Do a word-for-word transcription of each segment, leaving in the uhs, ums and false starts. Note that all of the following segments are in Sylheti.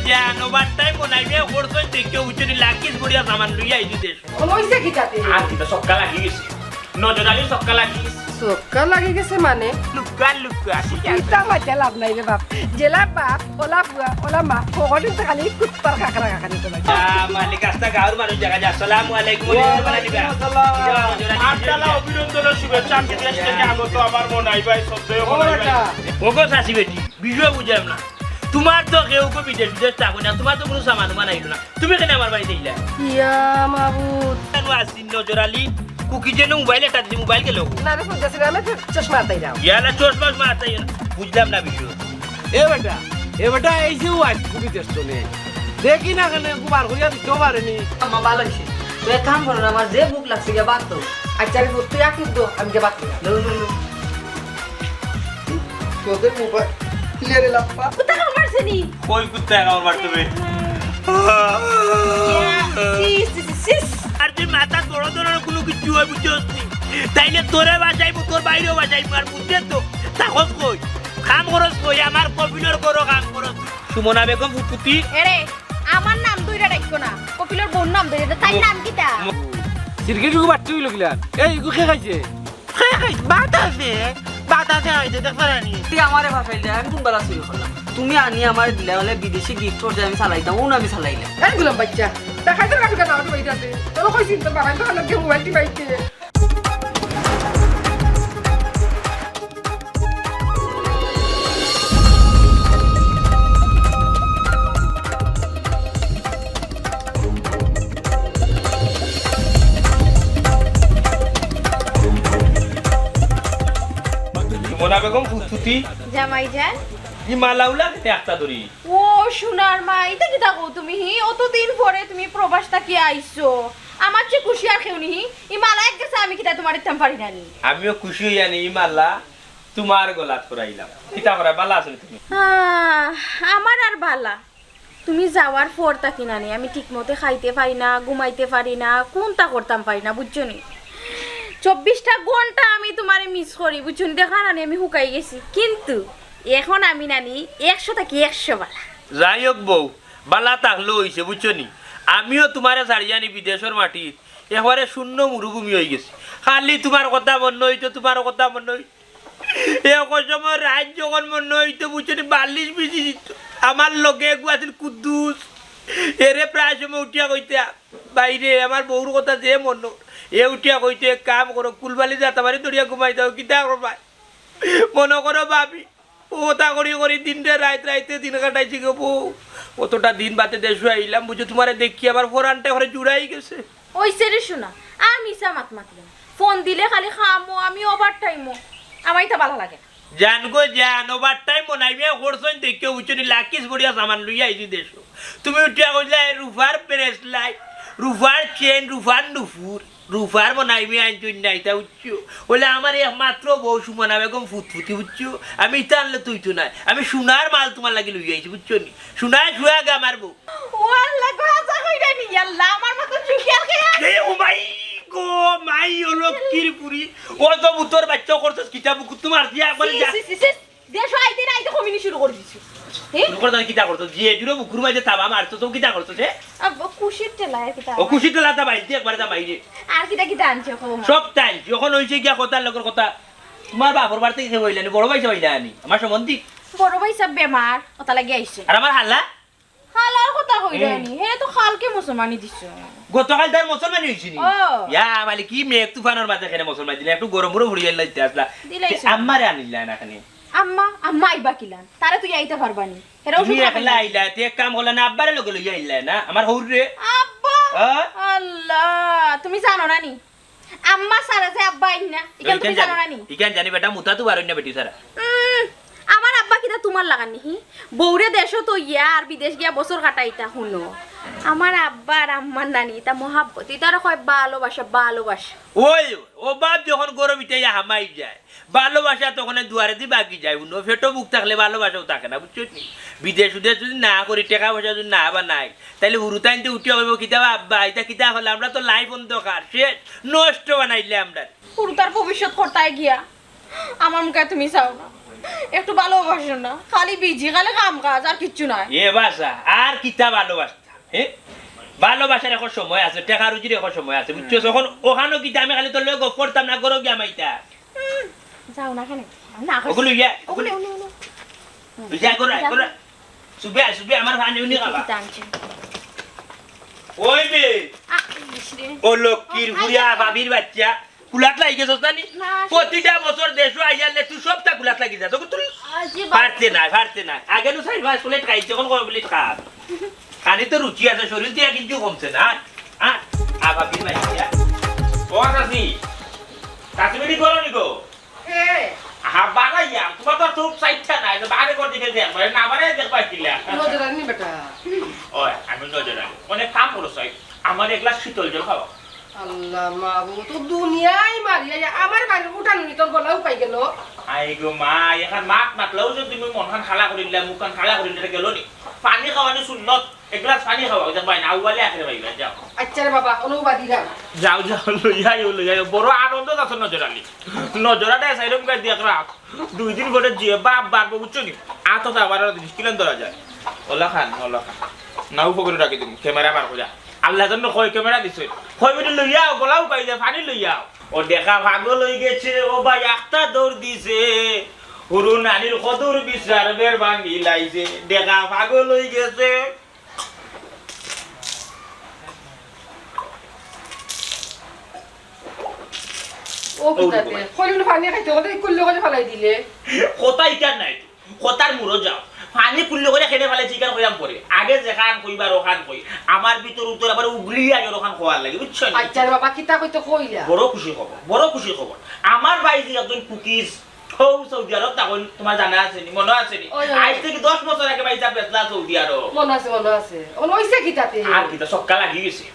জান, over time মনাইবে করছইন দেখিও, বুঝছো নি? লাকিস বড়িয়া সামান লইয়া আইছি দেশ। অইছে কিতা তে? আর কিতা ছক্কা লাগি গেছে? নজর আলীর ছক্কা লাগি গেছে। ছক্কা লাগি গেছে মানে? লুকা, লুকা, ঠিক আছে। ইতা মাতে লাভ নাই রে বাপ। জেলা বাপ, ওলা বুয়া, ওলা মা, ফকটিন তো খালি কুত্তার কাকড়া কাকড়ি তো লাগে। আ, মালিক, আস্তা গাঁওর মানুষ দেখা যায়। আসসালামু আলাইকুম, ওয়ালাইকুম আসসালাম। আটতলা অভিনন্দনের শুভেচ্ছা আমি বিদেশ থেকে আগত আমার মনাই ভাই, শ্রদ্ধেয় ও মনাই ভাই। বেটা। ওগো চাচি বেটি, বিষয় বুঝলাম না। তোমার তো কেউ কেউ বিদেশ বিদেশ থাকো না, তোমার তো কোনো সামান উমান আইলো না। তুমি কেনে আমার বাড়িত আইলা? ইয়া মাবুদ। কেন আসি নজর আলী? কুকি যেন মোবাইল একটা দিছি, মোবাইল গেল। না রে, ফোন দিছি না, আমি তো চশমা আতাই দাও। ইয়ালা চশমা উশমা আতাই না। বুঝলাম না বিষয়। এ বেটা, এ বেটা, এই যে ও আইছে বিদেশ তো নেই। দেখি না কেনে, একটু বার করিয়া দিতেও পারেনি। আম্মা, ভালা অইছে। তো এক কাম করো না, আমার যে ভুক লাগছে, গিয়া ভাত দাও। আচ্ছা, আমি ভুক তুই এক মুখ দো, আমি গিয়া ভাত খাই। লো, লো, লো। তোদের মোবাইল লে রে লাপ্পা। কুত্তা কামড় মারছে নি? কই কুত্তা কামড় মারছে বে? ইয়া, সিস, সিস, সিস, সিস। আর তুই মাথা বড় ধরনের কোনো কিছু হয় বুঝছস নি? তাইলে তোরে বাঁচাইবো, তোর বাইরেও বাঁচাইবো, আর বুঝছস তো? তাকস কই? কাম করস কই? আমার কফিলর ঘরো কাম করস। সুমনা বেগম ফুটফুটি। এরে, আমার নাম ধইরা ডাকিও না। কফিলর বউর নাম ধইরা, তাইর নাম কিতা? সিগারেট ইগু বাট্টি অইলো কিলা? এই, ইগু কে খাইছে? কে খাইছে? বাতাসে, বাতাসে খাইছে, দেখছো না নি? তুই আমারে ভাসাইলে, আমি কোন বালা চুরি করলাম? তুমি আনি আমারে দিলা, অইলে বিদেশি গিফট করছে, আমি চালাইতাম, অউ না আমি চালাইলাম। এই গুলাম বাচ্চা, দেখাই তো রাখি না, আমি বাইরে আছে। তোর কইছি, তোর বাবাই তো অনেক মোবাইল টিপাইতে। সুমনা বেগম ফুটফুটি। জামাই যান। ই মালা উলা কিতা একটা ধরি? ও সোনার মা, ইতা কিতা কও তুমি? হি, অতদিন পরে তুমি প্রবাস থাকি আইছো। আমার চেয়ে খুশি আর কেউ নি। হি, ই মালা এক গেছে আমি কিতা তোমার দিতাম পারি না নি? আমিও খুশি অইয়া নি, ই মালা তোমার গলাত পরাইলাম। কিতা করা, বালা আছো নি তুমি? আহ, আমার আর বালা। তুমি যাওয়ার পর থাকি নানি, আমি ঠিক মতে খাইতে পারি না, ঘুমাইতে পারি না, কুনতা করতাম পারি না, বুঝছো নি? চব্বিশটা ঘন্টা আমি তোমারে মিস করি, বুঝছো নি? দেখরা নানি, আমি হুকাই গেছি, কিন্তু এখন আমি নানি একশো থাকি একশো বালা। যাই হোক বউ, বালা থাকলেও অইছে, বুঝছো নি? আমিও তোমারে ছাড়িয়া নি বিদেশর মাটিত, একবারে শূন্য মরুভূমি অইগেছি। খালি তোমার কথা মনো অইতো, তোমার কথা মনো অইতো। এক সময় রাইত যখন মনো অইতো, বুঝছো নি, বালিশ বিছি দিত। আমার লগে এগু আছিল কুদ্দুস। এরে প্রায় সময় উঠিয়া কইতা, "বাইরে, আমার বউর কথা যে মনো।" এ উঠিয়া কইতো, "এক কাম করো, কুলবালিশ আতাবাড়ি ধরিয়া ঘুমাই যাও।" কিতা করবায়? মনো করো ভাবি, অতা করি করি দিনরে রাইত, রাইতে দিন কাটাইছি গো বউ। অতটা দিন বাদে দেশো আইলাম, বুঝছো, তোমারে দেখি আমার পরানটা করে জুড়াই গেছে। অইছে রে সোনা, আর মিছা মাত মাতিও না। ফোন দিলে খালি কামো, আমি ওভার টাইমো। আমার ইতা বালা লাগে না। জান গো জান, ওভার টাইম মনাইবে করছইন দেখিও, বুঝছো নি, লাকিস বড়িয়া সামান লইয়া আইছি দেশো। তুমি উঠিয়া কইলা, "এ রুফার ব্রেসলাইট, রুফার চেইন, রুফার নুপুর, রুফার মনাইবে আনছইন না, ইতা বুঝছো?" অইলে আমার একমাত্র বউ সুমনা বেগম ফুতফুতি, বুঝছো? আমি ইতা আনলে তুই তো নাই, আমি সোনার মাল তোমার লাগি লইয়া আইছি, বুঝছো নি? সোনায় সুহাগা আমার বউ। ও আল্লাহ গো, হাছা কইরা নি, আল্লাহ, আমার মতো চুকিয়ার খেয়া। এ ও মাই গো, মাই ও লক্ষ্মীর পুরি, ও তো ভূতর বাচ্চা করছস, কিতা বুকুত তোমার দিয়া একবারে ছি, যা। ছি, ছি, ছি। দেশো আইতে না আইতে কমিনি শুরু করি দিছো। হে? শুরু করে তাহলে কিতা করছস? যে জুড়ে বুকুর মাঝে তাবা মারছস, তো কিতা করছস, হে? আব, খুশির ঠেলা, আর কিতা? ও খুশির ঠেলা তা বাইতে একবারে তা বাইরে। আর কিতা কিতা আনছে, কও মা? সব তাই আনছি। এখন অইছে গিয়া কথার লগর কথা। তোমার বাপর বাড়ি থাকি কেউ আইলা নি? বড় ভাইসাব আইলা নি? আমার সম্বন্ধী? বড় ভাইসাব বেমার, ওটা লাগি আইছে। আর আমার হালা? হালার কথা কইরা নি, হে তো কালকে মুসলমানি দিছে। গতকাল তার মুসলমানি অইছে নি? ও। ইয়া, মালিক, কি মেঘ তুফানর মাঝে কেনে মুসলমানি দিলা? একটু গরম গরম ফুড়ি আইলা দিতে আসলা। দিলাইছে। আম্মারে আনিলা না কেনে? আম্মা, আম্মা আইবা কিলান? তারে তুই আইতে পারবা নি? হেরাও তুমি শুধু একলা আইলা, তে এক কাম করলা না, আব্বারে লগে লইয়া আইলা না? আমার হউর রে। আব্বা! হ্যাঁ? আল্লাহ, তুমি জানো না নি? আম্মা ছাড়া যে আব্বা আইন না, ইখান তুমি জানো না নি? ইখান জানি বেটা, মুতা তো বারইন না বেটি ছাড়া। উম, আমার আব্বা কিতা তোমার লাগান নি, হি? বউরে দেশো থইয়া আর বিদেশ গিয়া বছর কাটাইতা, হুনো। আমার আব্বা আর আম্মার নানি, ইতা মহাব্বত, ইতারে কয় ভালোবাসা, ভালোবাসা। ওই, ও বাপ যখন গরম ইটা ইয়া হামাই যায়, ভালোবাসা তখনে দুয়ারেদি বাগি যায়, হুনো, পেটো ভুক থাকলে ভালোবাসাও থাকে না, বুঝছো নি? বিদেশ উদেশ যদি না করি, টেকা পয়সা যদি না বানাই, তাইলে হুরুতাইন্তে উঠিয়া কইবো, "কিতা বা আব্বা, ইতা কিতা হলে? আমরা তো লাইফ অন্ধকার, শেষ, নষ্ট বানাইলে আমরা।" হুরুতার ভবিষ্যৎ করতায় গিয়া আমার মুখে তুমি চাও না। একটু ভালোবাসো না, খালি বিজি, খালি কাম কাজ, আর কিচ্ছু নাই। এ বাসা, আর কিতা ভালোবাসতা? হ্যাঁ, ভালোবাসার এখন সময় আছে, টেকা রুজির এখন সময় আছে, বুঝছো? এখন ওখানো কিতা আমি খালি তোর লগে গপ করতাম না, গরো গিয়া মাইতা। হুম, যাও না কেন? না, ওগুলো ইয়া, ওগুলো, ওগুলো, ওগুলো। তুই যা করো, যা। করো। সুবে, সুবে আমার ফানি উনি খাবা। কিতা আনছি? ওই বে, আ, ইস রে। ও লক্ষ্মীর ও, বুড়িয়া আইয়া। বাবির বাচ্চা, কুলাত লাগি গেছস না নি? না, আসলে প্রতিটা বছর দেশো আইয়ালে তুই সবটা কুলাত লাগি যাস। ওকে তুই আ, জি, বাবা। পারতে না, পারতে না। আগে তো চাইর পাঁচ প্লেট খাইছে, এখন কয় প্লেট খাস? খানি তো রুচি আছে, শরীর দিয়া কিন্তু কমছে না। আর, আর, আ, বাবির বাচ্চা। ও চাচি, চাচি বেটি করো নি গো? হে। হা, বাড়াইয়া, তোমার তো চোখ চাইরটা নাই, তো বারে করে দিকে দেখবা, না বারে দেখবা কিলা? নজর আনি বেটা। ওই, আমি নজর আনি। অনেক কাম করো, সাই। আমার এক গ্লাস শীতল জল খাওয়া। আল্লাহ মাবুদ, তো দুনিয়াই মারি, এই আমার বাড়ির উঠানো নি তোর গলা উকাই গেল। আই গো মা, এখন মাত মাতলাও যে তুমি মনখান খালা করিলা, মুখখান খালা করিলা, এটা গেল নি? পানি খাওয়ানি সুন্নত, এক গ্লাস পানি খাওয়া, দেখবা না, আউয়ালে আখেরে পাইবা, যাও। আচ্ছা রে বাবা, কোনো বাদি না। যাও, যাও, লইয়া আইও, লইয়া আইও। বড় আনন্দ আছে নজর আলী। নজরাটা এসাইরম গাছ দিয়ে এক রাখ। দুই দিন পরে যে বাপ বাড়বো, বুঝছো নি? আতো তো আবার জিনিস কিলান ধরা যায়। ওলা খান, ওলা খান। নাও পকেটে রাখি দিন, ক্যামেরা বার করে। আল্লাহ জন্য কই ক্যামেরা দিছে। কই বেটি লইয়াও, গলাও পাই যায়, পানি লইয়াও। ও দেখা পাগল হই গেছে, ও ভাই আখতা দৌড় দিছে। হুরু নানির কদুর বিছরার বের ভাঙি লাইছে। দেখা পাগল হই গেছে। ও ও কিতাতে? বাবা। কইলে না পানি খাইতে, কথা কুল্লো করে ফালাই দিলে। কথা ইকার নাই তো। কথার মুড়ো যাও। পানি কুল্লো করে খেতে ফালাইছি, ইকার কইরাম পরে। আগে যেখান কইবার ওখান কই। আমার ভিতর উত্তর আবার উগলি আগে ওখান খোয়ার লাগে, বুঝছো নি? আচ্ছা রে বাবা, কিতা কইতে কইলা? বড় খুশি খবর, বড় খুশি খবর। আমার ভাই যে একজন কুকিজ, হৌ সৌদি আরব, তখন তোমার জানা আছে নি, মনে আছে নি? ওই, ওই, ওই। আজ থেকে দশ বছর আগে ভাই সাহেব গেছলা সৌদি আরব। মনে আছে, মনে আছে। অন হইছে কিতাতে? আর কিতা, ছক্কা লাগি গেছে।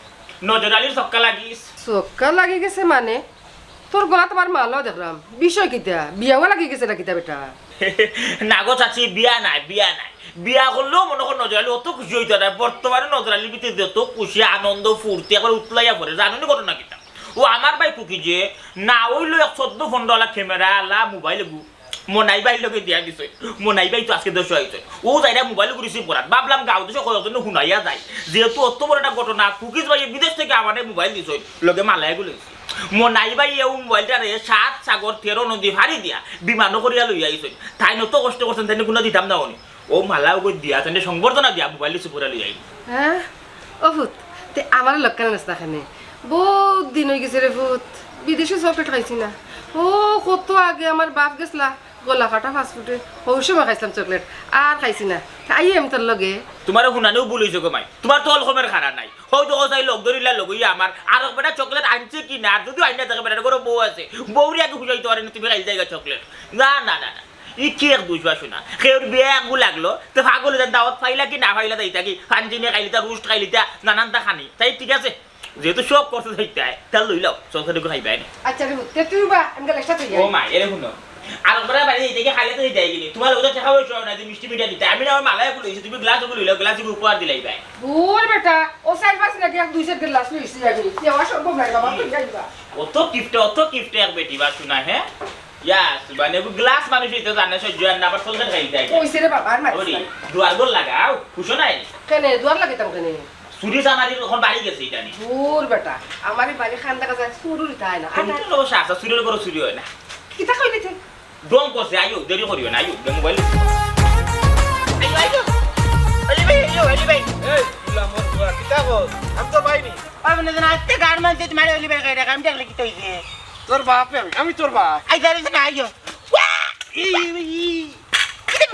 নজর আলীর ছক্কা লাগিস। ছক্কা লাগি গেছে মানে? তোর গলাত আমার মালাও দেখলাম। বিষয় কিতা? বিয়াও লাগি গেছে না কিতা বেটা? না গো চাচি, বিয়া নাই, বিয়া নাই। বিয়া করলেও মনে কর নজর আলী অত খুশি হইতো না। বর্তমানে নজর আলীর ভিতরে যত খুশি, আনন্দ, ফুর্তি, একবার উতলাইয়া পড়ে। জানো নি ঘটনা কিতা? ও আমার ভাই কুকি যে, না হইলো এক চোদ্দ পনেরো আলা ক্যামেরা আলা মোবাইল এগু। মনাই ভাইর লগে দিয়া দিছে। মনাই ভাই তো আজকে দেশো আইছে। ও যাইরা মোবাইল ঘুরিছি পড়াত। ভাবলাম গাঁও দেশো কয়েকজনে হুনাইয়া যায়। যেহেতু অত বড় একটা ঘটনা, কুকিজ ভাই বিদেশ থেকে আমারে মোবাইল দিছে। লগে মালা এগু লইছে। মনাই ভাই এও মোবাইলটারে সাত সাগর তেরো নদী ফাড়ি দিয়া বিমানো করিয়া লইয়া আইছে। তাইন অত কষ্ট করছেন, তাইন কুনু দিতাম না অনি। ও মালা ওগো দিয়া, তাইন সংবর্ধনা দিয়া মোবাইল দিছে পড়া লইয়া আইছে। হ্যাঁ? ও ফুত, তে আমার লক্ষ্য না নাস্তা খানে। বহুত দিন হয়ে গেছে রে ফুত, বিদেশি চকলেট খাইছি না। ও কত আগে আমার বাপ গেছলা, গলা কাটা ফাস্ট ফুডে, ওই সময় খাইছিলাম চকলেট, আর খাইছি না। তা আইয়ে আমি তোর লগে। তোমার হুনানেও ভুল হইছে গো মাই, তোমার তো অলকমের খারা নাই। হয়তো ও চাই লগ ধরিলা লগইয়া আমার, আর বেটা চকলেট আনছে কি না, আর যদি আইনা থাকে বেটার ঘরে বউ আছে, বউরে আগে খুঁজাইতে পারে না, তুমি খাইল জায়গা চকলেট। না, না, না, না। ই কি এক দুষ বাসু না। কেউর বিয়া একগু লাগলো, তো পাগল হইতাম দাওয়াত পাইলা কি না পাইলা তাই থাকি, ফাঞ্জিনে খাইলিতা, রুস্ট খাইলিতা, নানানটা খানি। তাই ঠিক আছে? যেহেতু শখ করছে যাইতায়, তাহলে লই লও, চল খালি খাইবায় না। আচ্ছা রে, তে তুই বা, আমি গেলে একসাথে যাই। ও মা, এরে হুনো। আর ওরা বাড়ি এই থেকে খাইলে তো যাই কিনি। তোমার ওটা টাকা পয়সা না, যে মিষ্টি মিঠা দিতে। আমি না আমার মালায় ভুল হইছে, তুমি গ্লাস ওগুলো লইলাও, গ্লাস ওগুলো উপহার দিলাইবায়। দূর বেটা, ও চার পাঁচ নাকি এক দুই সেট গ্লাস লইছি আমি। দেওয়া সম্ভব নাই বাবা, তুই যাইবা। অত কিপটা, অত কিপটা এক বেটি বা শোনা, হ্যাঁ? ইয়া, সুবানে, গ্লাস মানুষ হইতে জানে, সহ্য আর না, আবার চলতে খাইতে হয়। কইছে রে বাবা, আর মারিস ওরে, না। দুয়ার ঘর লাগাও, খুশো নাই? কেনে, দুয়ার লাগাইতাম কেনে? চুরি চামারি এখন বাড়ি গেছে, এটা নি। দূর বেটা, আমার এই বাড়ি খান দেখা যায়, চুরুরি তাই না। তুমি তো লোক শাসা, চুরির ঘরে চুরি হয় না। কিতা কইলি তুই? ডং করছে, আইও, দেরি করিও না, আইও, দে মোবাইল। আইও, আইও। অলি ভাই, আইও, অলি ভাই। এই, গুলামর বুয়া, কিতা কর? আমি তো পাইনি। ওই বন্ধু, না, আজকে গান মানছে, তোমার অলি ভাই কই রাখা, আমি দেখলে কিতা হইছে? তোর বাপ আমি, আমি তোর বাপ। আই, যাবে না, আইও। ওয়া! ই, ই, ই। কিতা,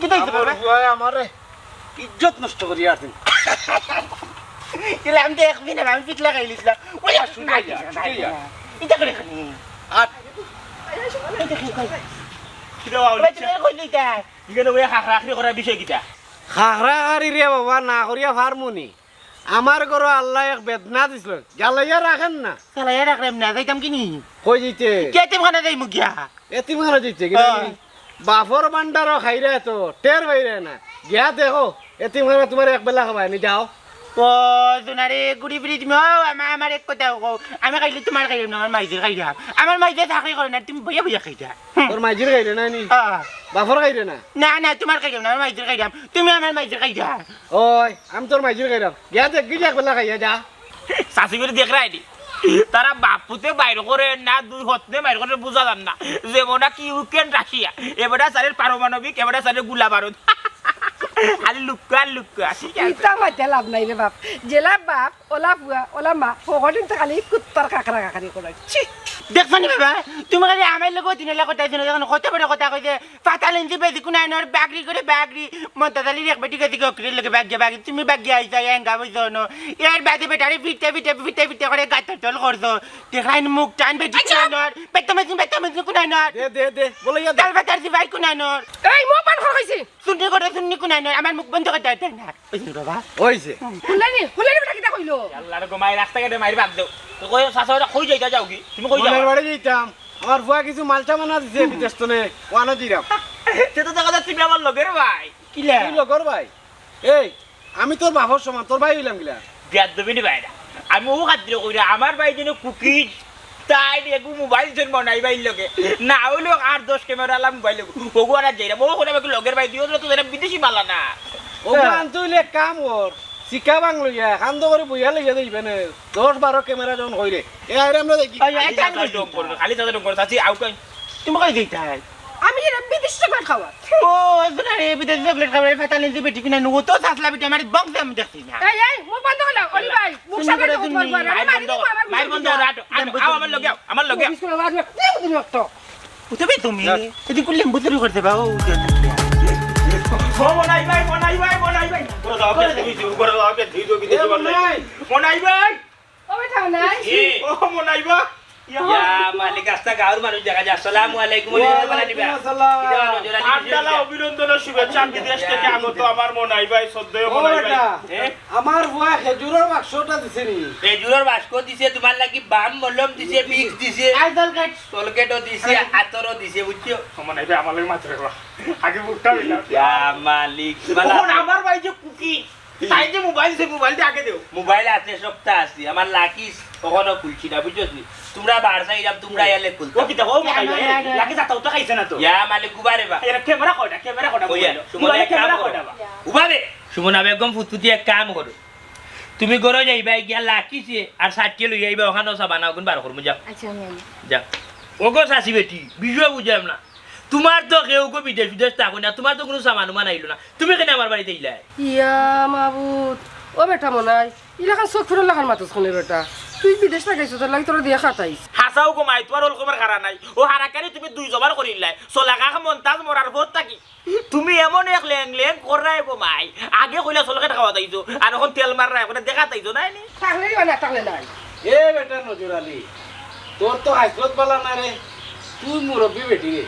কিতা হইছে আমার বাবা? বুয়া আমারে ইজ্জত নষ্ট করিয়া দিন। এলে আমি তো এক মিনিট, আমি পিছলা খাইলিছিলাম। ওই আর শুনে যা, শুনে যা। ইটা করে খানি। আর ইটা করে খানি। কিতা বাবা, ওই তুমি কইলি ইটা? ইখানে ওই হাকরাকরি করার বিষয় কিতা? হাকরাকরি রে বাবা, না করিয়া ফারমুনি। আমার ঘরো আল্লায় এক বেদনা দিছইন, জ্বালাইয়া রাখেন না। জ্বালাইয়া রাখলাম না, যাইতাম কিনি? কই যাইতে? কে এতিমখানা যাইমু গিয়া? এতিমখানা যাইতে কিনা? হ্যাঁ। বাপর ভান্ডারও খাইরায় তো, টের পাইরায় না। গিয়া দেখো, এতিমখানা তোমার এক বেলা খাবায় নি, যাও। ও, সোনারে, ঘুরি ফিরি তুমি, ও, আমা-, আমার এক কথা কও। আমি খাইলে তুমার খাইরাম না, আমার মাইজির খাইরাম। আমার মাইজে চাকরি করে না, তুমি বইয়া বইয়া খাইরা। হুম। তোর মাইজির খাইরে না নি? আ। বাপর খাইরে না? না, না, তুমার খাইরাম না, আমার মাইজির খাইরাম। তুমি আমার মাইজির খাইরা। ওই, আমি তোর মাইজির খাইরাম। গিয়া দেখ, গিয়া এক বেলা খাইয়া যা। চাচি করে দেখ রাইনি। তারা বাপ পুতে বাইর করে না, দুই হতনে বাইর করে বুঝা যার না। যেমন না কি ইউক্রেন রাশিয়া, এবারে সারের পারমাণবিক, এবারে সারের গুলা বারুদ। খালি লুক্কা আর লুক্কা, ঠিক আছে? ইতা মাতিয়া লাভ নাই রে বাপ। যেলা বাপ, ওলা ফুয়া, ওলা মা, ফকটিন তো খালি কুত্তার কাকড়া কাকড়ি করে। ছি! দেখছো নি বাবা, তুমি খালি আমার লগে তিন এলা কথা দিছো না, দেখো না, কত বড় কথা কইছে। ফাতালেন্দি বেদি কুনানোর বাগরি করে বাগরি। মন্তাজ আলীর এক বেটি গেছে গিয়া অকিরের লগে বাগিয়া বাগি। তুমি বাগিয়া আইছো, এঙ্গা বইছো ন। এর বাদে বেটারে ফিটে ফিটে ফিটে ফিটে করে গাতর তল করছো। দেখরাইন মুখ টান বেটি আচ্ছা। কুনানোর। বেতমেজি, বেতমেজি কুনানোর। দে, দে, দে। বলে ইয়া দে। তাল ফাতার দিবাই কুনানোর। এই মুখ বন্ধ কর কইছি। সুন্নি করে সুন্নি কুনানোর। আমার মুখ বন্ধ করে দেয়, দেয় না। ওই শুনো বাবা। ওই যে। হুনলানি, হুনলানি বেটা কিতা কইলো? আল্লাহর গো মাই রাস্তাঘাটে মাইর বাদ দেও। তো কই চাচা ওটা কই যাইতা যাও কি? তুমি কই যাও? মনের বাড়ি যাইতাম। আমার ফুয়া কিছু মালটা মানা দিছে বিদেশ তনে, ওয়ানো দিরাম। সে তো দেখা যাচ্ছে তুমি আমার লগের ভাই। কিলা? তুই লগর ভাই? এই, আমি তোর বাপর সমান, তোর ভাই অইলাম কিলা? বিয়াদ্দবি নি ভাই না। আমি ও খাতিরে কইরা, আমার ভাই যেন কুকিজ, তাই এগু মোবাইল যেন মনাই ভাইর লগে। না অইলো আর দশ ক্যামেরা আলা মোবাইল লগে। ওগু আর যাইরাম, ও করে আমাকে লগের ভাই দিও তো, তোদের বিদেশি বালা না। ওগু আনতে অইলে এক কাম কর, শিকা বাং লইয়া, কান্দ করে বইয়া লইয়া যাইবে না। দশ বারো ক্যামেরা যখন হইরে, এ আইরে আমরা দেখি। এই, এই, খালি চাচা ডং করো, খালি চাচা ডং করো, চাচি আউট হয়। তুমি কই যাইতাই? আমি এরা বিদেশ চকলেট খাওয়া। ও, এজন্য রে, বিদেশ চকলেট খাওয়া, এই ফাতালেন্দি বেটি কিনা, ও তো চাচলা বেটি, আমার বংশে আমি দেখছি না। এই, এই, মুখ বন্ধ করো, অলি ভাই, মুখ সামনে তুমি, মুখ বন্ধ করো। আমি মারি দিব, আমার মাইর বন্ধ করো, আটো, আটো, আও, আমার লগে আও, আমার লগে আও। বিস্কুট আমার লগে, দিয়ে দিন একটা। উঠবে তুমি? এদিকে লেম্বু চুরি করতে পাও, উঠে। ও মনাই ভাই, মনাই ভাই, মনাই ভাই। করে দাও, কে ধুই দিও, করে দাও, কে ধুই দিও, বিদেশি এ বললে। মনাই। মনাই ভাই। ও বেটা মনাই। এ। ও মনাই ভাই। ইয়া। ইয়া মালিক, আস্তা গাঁওর মানুষ দেখা যায়। আসসালামু আলাইকুম, ওয়ালাইকুম আসসালাম। কিতা নজর আলী আড্ডালা বিদেশ? অভিনন্দন ও শুভেচ্ছা বিদেশ থেকে আগত আমার মনাই ভাই, শ্রদ্ধেয় ও মনাই ভাই। বেটা, এ? আমার ফুয়া খেজুরর বাক্সটা দিছে নি? খেজুরর বাক্স দিছে, তোমার লাগি বাম মলম দিছে, ভিক্স দিছে। আই জল কাট। সলগেটও দিছে, আরে। আতরও দিছে, বুঝছো? সমান এই যে আমার লগে মাছ রাখবা। আগে মুখটা মিলাও। ইয়া মালিক, তখন আমার ভাই যে কুকি, তাই যে মোবাইল সে মোবাইল দিয়ে আগে দেও। মোবাইল আছে, সবটা আছে। আমার লাকি অখনো খুলছি না, বুঝছো নি? তোমরা বারসা ইরাম, তোমরা ইয়ালে খুলতা। ও কিতা, ও মোবাইল, এ, লাকি যাতা উতা খাইছে না তো? ইয়া মালিক, উবা রে বা। এর ক্যামেরা কয়টা, ক্যামেরা কয়টা ওই মোবাইল? সুমন, মোবাইলে এক কাম ক্যামেরা করো। কয়টা বা? উবা রে। সুমনা বেগম ফুতফুতি এক কাম করো। তুমি ঘরো যাইবা, গিয়া লাকিছে আর সাটিয়ে লইয়া আইবা, ওখানো সাবানা অগুন বার করমু, যাও। আচ্ছা, আমি আইমু। যাও। ওগো চাচি বেটি, বিষয় বুঝলাম না। তোমার তো কেউ গো বিদেশ বিদেশ থাকো না, তোমার তো কুনু সামান উমান আইলো না। তুমি কেনে আমার বাড়িত আইলায়? ইয়া মাবুদ, ও বেটা মনাই, ইলাখান চোখ ফুরন লাখান মাতস কেনে বেটা? তুই বিদেশ থাকি আইছস, তোর লাগি তোর দিয়া খাটাইছ। হাছাউ গো মাই, তোমার অলকমর খারা নাই। ও হারাকারি তুমি দুই জবার করিলায়। চলাকা মন্তাজ মরার পর থাকি তুমি এমন এক লেং লেং কররায় গো মাই, আগে কইলা চলকেট খাওয়াত আইছো, আর অখন তেল মাররায়, অখন দেখাত আইছো, নায় নি? থাকলে দিবা না, থাকলে নাই। এ বেটা নজর আলী, তোর তো হাইসলত বালা না রে, তুই মুরব্বি বেটি রে,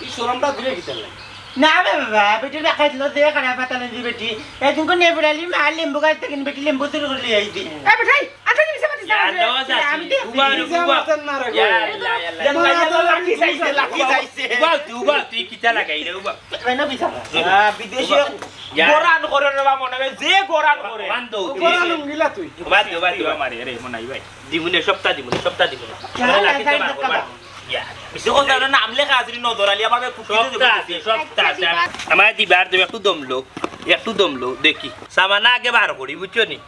ই শরমটা দূরে কিতার লাগি? না রে বাবা, বেটির বাক্কা ছিল যে খারাপ পাতা লাগি বেটি, এদিন কোন নেবুর আলী মা লেম্বু গাছ থাকি বেটি লেম্বু চুরি করি লই আইছি। এ বেটাই, আচ্ছা, তুমি সাথে ইয়া আল্লাহ, আমি দেখছি। উবা, মিছা উবা। মাতেন না রে গো। ইয়া আল্লাহ, ইয়া আল্লাহ। ইয়া আল্লাহ, ইয়া আল্লাহ, লাকি চাইছে, লাকি চাইছে। উবা, উবা, তুই কিতা লাগাইলে, উবা। কেন বিচার? আহ, বিদেশি ইয়া। গোরান করে রে বা মনে হয়, যে গোরান করে। বান্ধব, ও গোরান লুঙ্গিলা তুই। উবা, তুই, উবা, তুই। মারে রে, মনাই ভাই। দিমুনে, সপ্তাহ দিমুনে, সপ্তাহ দিমুনে। ইয়া আল্লাহ, লাকি ইয়া চাইছে, আল্লাহ। ইয়া। দেখো, তার নাম লেখা আছে, নজর আলী, আমার ভাই খুব কিছু সপ্তাহ আছে, দেখেছি। সপ্তাহ আছে। আমার দিবার দেবে, একটু দম লও, একটু দম লও, দেখি। সামানা আগে বার করি, বুঝছো নি?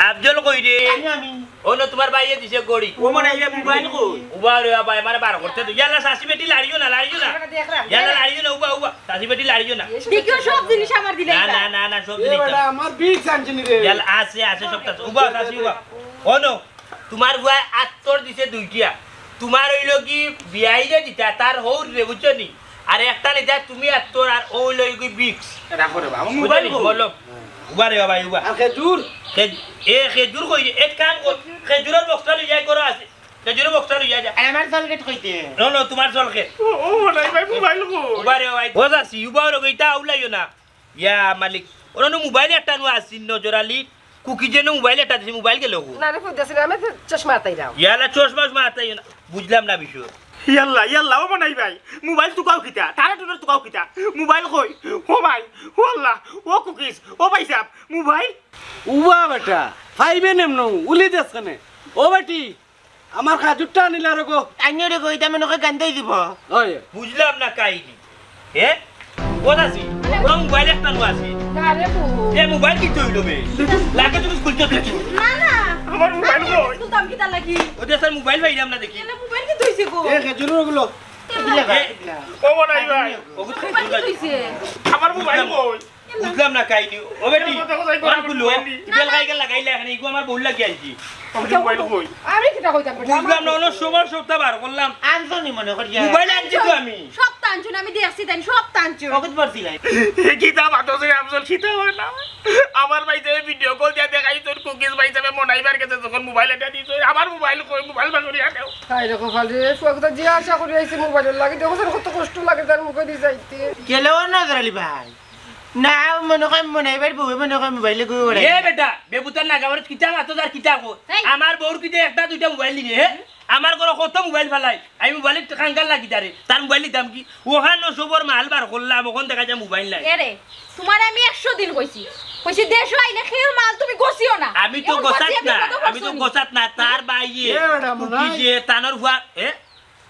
আফজল কই রে? আমি, আমি। ও না, তোমার ভাইয়ে দিছে ঘড়ি। ও মনে হয় মোবাইল কই? উবা রে বাবা, এবারে বার করতে তো। ইয়াল্লা, চাচি বেটি লাড়িও না, লাড়িও না। ইয়াল্লা, লাড়িও না, উবা, উবা। চাচি বেটি লাড়িও না। দেখিও সব জিনিস আমার দিলে না, না, না, না, সব এ জিনিস বেটা, না। আমার বিগ সানজিনি রে। ইয়াল্লা, আছে, আছে, সব আছে। উবা, চাচি, উবা। ও নো, তোমার ফুয়ায় আত্তর দিছে দুইটা। তোমার অইলো কি বিয়াই যে দিতা, তার হৌর রে, বুঝছো নি? আর একটা নিতা তুমি আত্তর, আর ও অইলো কি বিক্স। রাখো রে বাবা, বুঝছো মোবাইল নি? কই? বলো। উবা রে বাবা, উবা। আর খেজুর? খে-, এ, খেজুর কই রে? এক কাম কর, খেজুরর বক্সটা লই যাই, করো আছে। খেজুরর বক্সটা লই যাই, যা। আর আমার জলকেট কইতে? নো, নো, তোমার জলকেট। ও, ও, নাই ভাই, মোবাইল কই? উবা রে বাবা। ও চাচি, উবা রে, ইতা আউলাইও না। ইয়া মালিক, ওরা নো মোবাইল একটা নো আসিন, নজর আলী। কুকি যেন মোবাইল একটা দিছে, মোবাইল গেল কো? না রে, ফুট দিছে না, আমি তো চশমা আতাই দাও। ইয়ালা চশমা উশমা আতাইও না। বুঝলাম না বিষয়। ইয়াল্লা, ইয়াল্লা, ও মনাই ভাই, মোবাইল তুকাও কিতা? তারা টুনার তুকাও কিতা? মোবাইল কই? ও ভাই, ও আল্লাহ, ও কুকিজ, ও ভাই সাহেব, মোবাইল? উবা বেটা, ফাইবে নেমনো, উলি দেস কেনে? ও বেটি, আমার খাজুরটা আনিলা রে গো। আনিও রে গো, ইটা মনে হয় গান্দাই দিব। ওই। বুঝলাম না কাহিনী। হে? কোন আছি? ওরা মোবাইল একটা নো আছি। না রে বউ। এ মোবাইল কি তৈল বে? লাগে তুমি খুলতে দিচ্ছ। না, না। আমার মোবাইল কই? খুলতাম কিতা লাগি? ও দেশের মোবাইল পাইলাম না দেখি। এলা মোবাইল কি তৈছে গো? এ খেজুর ওগুলো। এলা। এ, ও মনাই ভাই। ওগো মোবাইল কি তৈছে? আমার মোবাইল কই? বুঝলাম না কাহিনী। ও বেটি, এলা তো কোথায় ওরা গেল খুললো। মোবাইল? ইবেল খাই গেল লাগাইলে এখানে, ইগু আমার বউ লাগি আনছি। আমার মোবাইল কই? আমি কিতা কইতাম বেটা? বুঝলাম না, অন্য সবার সবটা বার করলাম। আনছো নি মনে করি? মোবাইল আনছি তো আমি। সব তো আনছো না, আমি দেখছি তাই, সব তো আনছো। পকেট ভরছি নাই। এ কিতা বাতাসে আফজল কিতা হয় না? আমার ভাই যে ভিডিও কল দিয়া দেখাই তোর কুকিজ ভাই যাবে মনাইবার গেছে যখন মোবাইল এটা দিছে, আমার মোবাইল কই? মোবাইল বার করিয়া দেও। হায় রে কপাল রে, ফুয়া কথা যে আশা করি আইছে মোবাইলের লাগি, দেখো স্যার কত কষ্ট লাগে তার মুখে দিয়ে যাইতে। গেল নজর আলী ভাই। না, মনে হয় মনাইবার বউয়ে মনে হয় মোবাইলে গু এ বেটা, বেবুতার না গাওয়ার কিতা মাতো যার কিতা কো। এই। আমার বউর কিতা একটা দুইটা মোবাইল নিবে, হে? আমার ঘরে কত মোবাইল ফালাই, আমি মোবাইল কাঙ্গাল লাগি তারে, তার মোবাইল নিতাম কি? ওখান সবর মাল বার করলাম, ওখান দেখা যায় মোবাইল নাই। এরে, তোমার আমি একশো দিন কইছি, কইছি দেশো আইলে খেউর মাল তুমি গছিও না। আমি তো এখন গছাত গছিয়ে না, বিপদে আমি তো পড়ছো নি। গছাত না, তার বাইয়ে, এ বেটা, মনে হয়। যে তানোর ফুয়া, এ?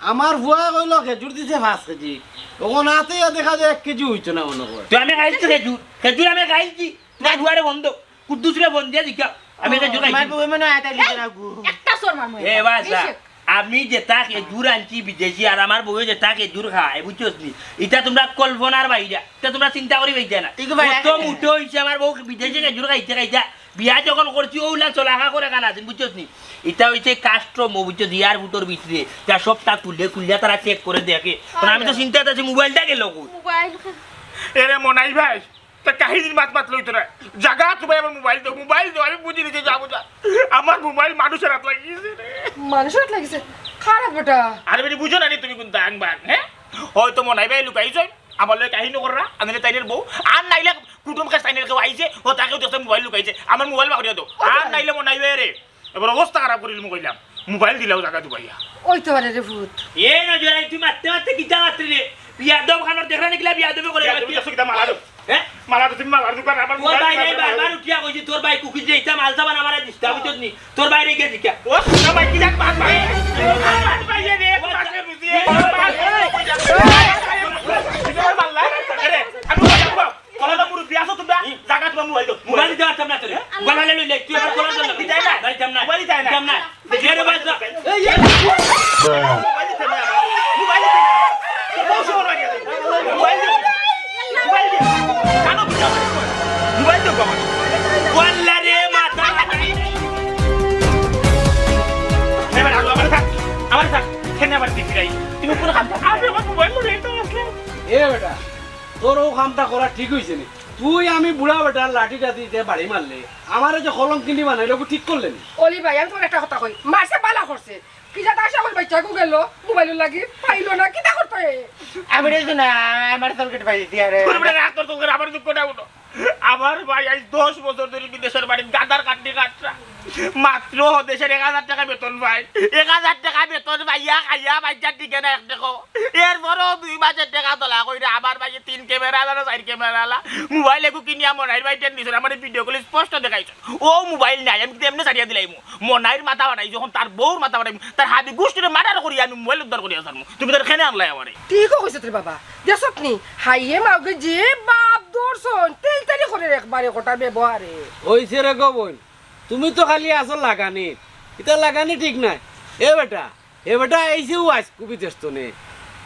আমার ফুয়া কইলো খেজুর দিছে পাঁচ কেজি, ওখান আতে দেখা যায় এক কেজি হইতো না মনে হয়। তো আমি খাইছি খেজুর, খেজুর আমি খাইছি, না দুয়ারে বন্ধ। কুদ্দুসরে ফোন দিয়া জিকা, আমি এটা জোগাই তোমার দিই। বউয়ে মনে হয় এটা লিখে রাখবো। একটা চড় মারমু এ একবার। বাসা, বেশি। আমি যেটা খেজুর আনছি বিদেশি, আর আমার বউয়ে যেটা খেজুর খায়, বুঝছস নি? এটা তোমরা কল্পনার বাইরে, এটা তোমরা চিন্তা করি পাইতে না। ঠিক আছে, কত ঠিক আছে। মুঠো হইছে আমার বউ বিদেশি খেজুর খাইতে খাইতে। বিয়া যখন করছি, ওগুলা চলাকা করে কানা আছেন, বুঝছস নি? এটা হইছে কাস্টম, বুঝছস, এয়ারপোর্টর ভিতরে, যা সবটা তুলে, খুলিয়া তারা চেক করে দেখে। কারণ আমি তো চিন্তাত আছি, মোবাইলটা গেল কই? মোবাইল। এরে মনাই ভাই, তা কাহিনীর মাত মাত লইতো না। জাগা তুমি আমার মোবাইল দাও, মোবাইল দাও, আমি বুঝি নিতে যাবো যা। আমার মোবাইল মানুষের হাত লাগিয়েছে রে। মানুষের হাত লাগিয়েছে? খারাপ বেটা। আরে বেটি, বুঝো না নি তুমি কোন দাং বাং, হ্যাঁ? হয়তো মনাই ভাই লুকাইছই, আমার লগে কাহিনী কররা, আনলে তাইনের বউ, আর নাইলে কুটুম কাছ তাইনের কেউ আইছে, ও তাকেও দেখছে মোবাইল লুকাইছে, আমার মোবাইল বাকরিয়া দাও। আর নাইলে মনাই ভাই রে, এবার অবস্থা খারাপ করিল মু কইলাম, মোবাইল দিলাও জাগা দুবাইয়া। ওই তো পারে রে ভূত। এ নজর আলী, তুই মারতে মারতে কিতা মারতে রে? বিয়াদব খানোর দেখরা নিকলা বিয়াদবি করে। বিয়াদবি দেখছো কিতা মালা দেও? হ্যাঁ? মালা তো তুমি মালার দোকান, আবার তোর মোবাইল ভাই নাই, বারবার উঠিয়া কইছি, তোর ভাই কুকিজ যে ইতা মাল সাবান আমারে দিস, তা বুঝছস নি? তোর বাইরে গিয়া জিকা। ও, তোর ভাই কি জাত মাত ভাই? মাত ভাই রে, ও, মাকে বুঝিয়ে, মাত ভাই। মাল্লা, আরে, আমি কলা তো মুরব্বি আছো তোমরা, জাগা তোমার মোবাইল দাও। মোবাইল দিতে পারতাম না তোরে। মোবাইল হালে লইলে, তুই আমার কলা দিতে না। দিতাম না। দিতাম না। মোবাইল দিতাম না। দিতাম না। দে রে বাস। এই, এই। মোবাইল দিতে না। মোবাইল দিতে না। ও শোন আগে। মোবাইল দে। মোবাইল দে। কানো বুঝা? মোবাইল দে বাবা। ওয়াল্লা রে মাথা। এবার আলো আমার থাক। আমার থাক। খেনে আবার দিবি নাই। তুমি কোন কাম করো? আমি আমার মোবাইল লইয়া তো আসলাম। এ বেটা, তোর ও কামটা করা ঠিক হইছে নি? তুই আমি বুড়া বেটার লাঠি টাঠি দিয়ে বাড়ি মারলে, আমারে যে কলঙ্কিনী বানাইলো, ওগু ঠিক করলে নি? অলি ভাই, আমি তোমার একটা কথা কই, মারছে বালা করছে। কি জাত আশা করি বাচ্চাগু গেল, মোবাইল লাগি, পাইলো না, কিতা করতো এ? আমি রে না, আমার চলকেট পাই দিয়া রে। তোর বেটা রাগ তোর চলকেট, আমার দুঃখটা উঠো। আমার ভাই আজ দশ বছর ধরে বিদেশের বাড়ি গাদার কাটনি কাটরা। মাত্র দেশের এক হাজার টাকা বেতন পাই। এক হাজার টাকা বেতন পাইয়া খাইয়া বাচ্চা টিকে না এক দেখো। এরপরেও দুই মাসের টাকা তোলা কইরা আমার ভাইয়ে তিন ক্যামেরা আলা না চার ক্যামেরা আলা মোবাইল এগু কিনিয়া মনাইর ভাই টেন দিছইন, আমার ভিডিও কলে স্পষ্ট দেখাইছইন। ও মোবাইল নাই, আমি কিন্তু এমনি ছাড়িয়া দিলাইমু। মনাইর মাথা বানাই যখন তার বউর মাথা বানাই, তার হাবি গোষ্ঠীরে মার্ডার করি আমি মোবাইল উদ্ধার করিয়া ছাড়মু। তুমি তার খেনে আনলাই আমারে। ঠিকও কইছত রে বাবা। দেখছত নি? হাইয়ে মাউগে যে বাপ ধরছইন, তেল তেলি করে একবারে কটার ব্যবহারে। ওই সে রে গো বইন, তুমি তো খালি আসল লাগানি, এটা লাগানি ঠিক নাই। এ বেটা, এ বেটা, এই যে ও আইজ কবি চেষ্ট নে,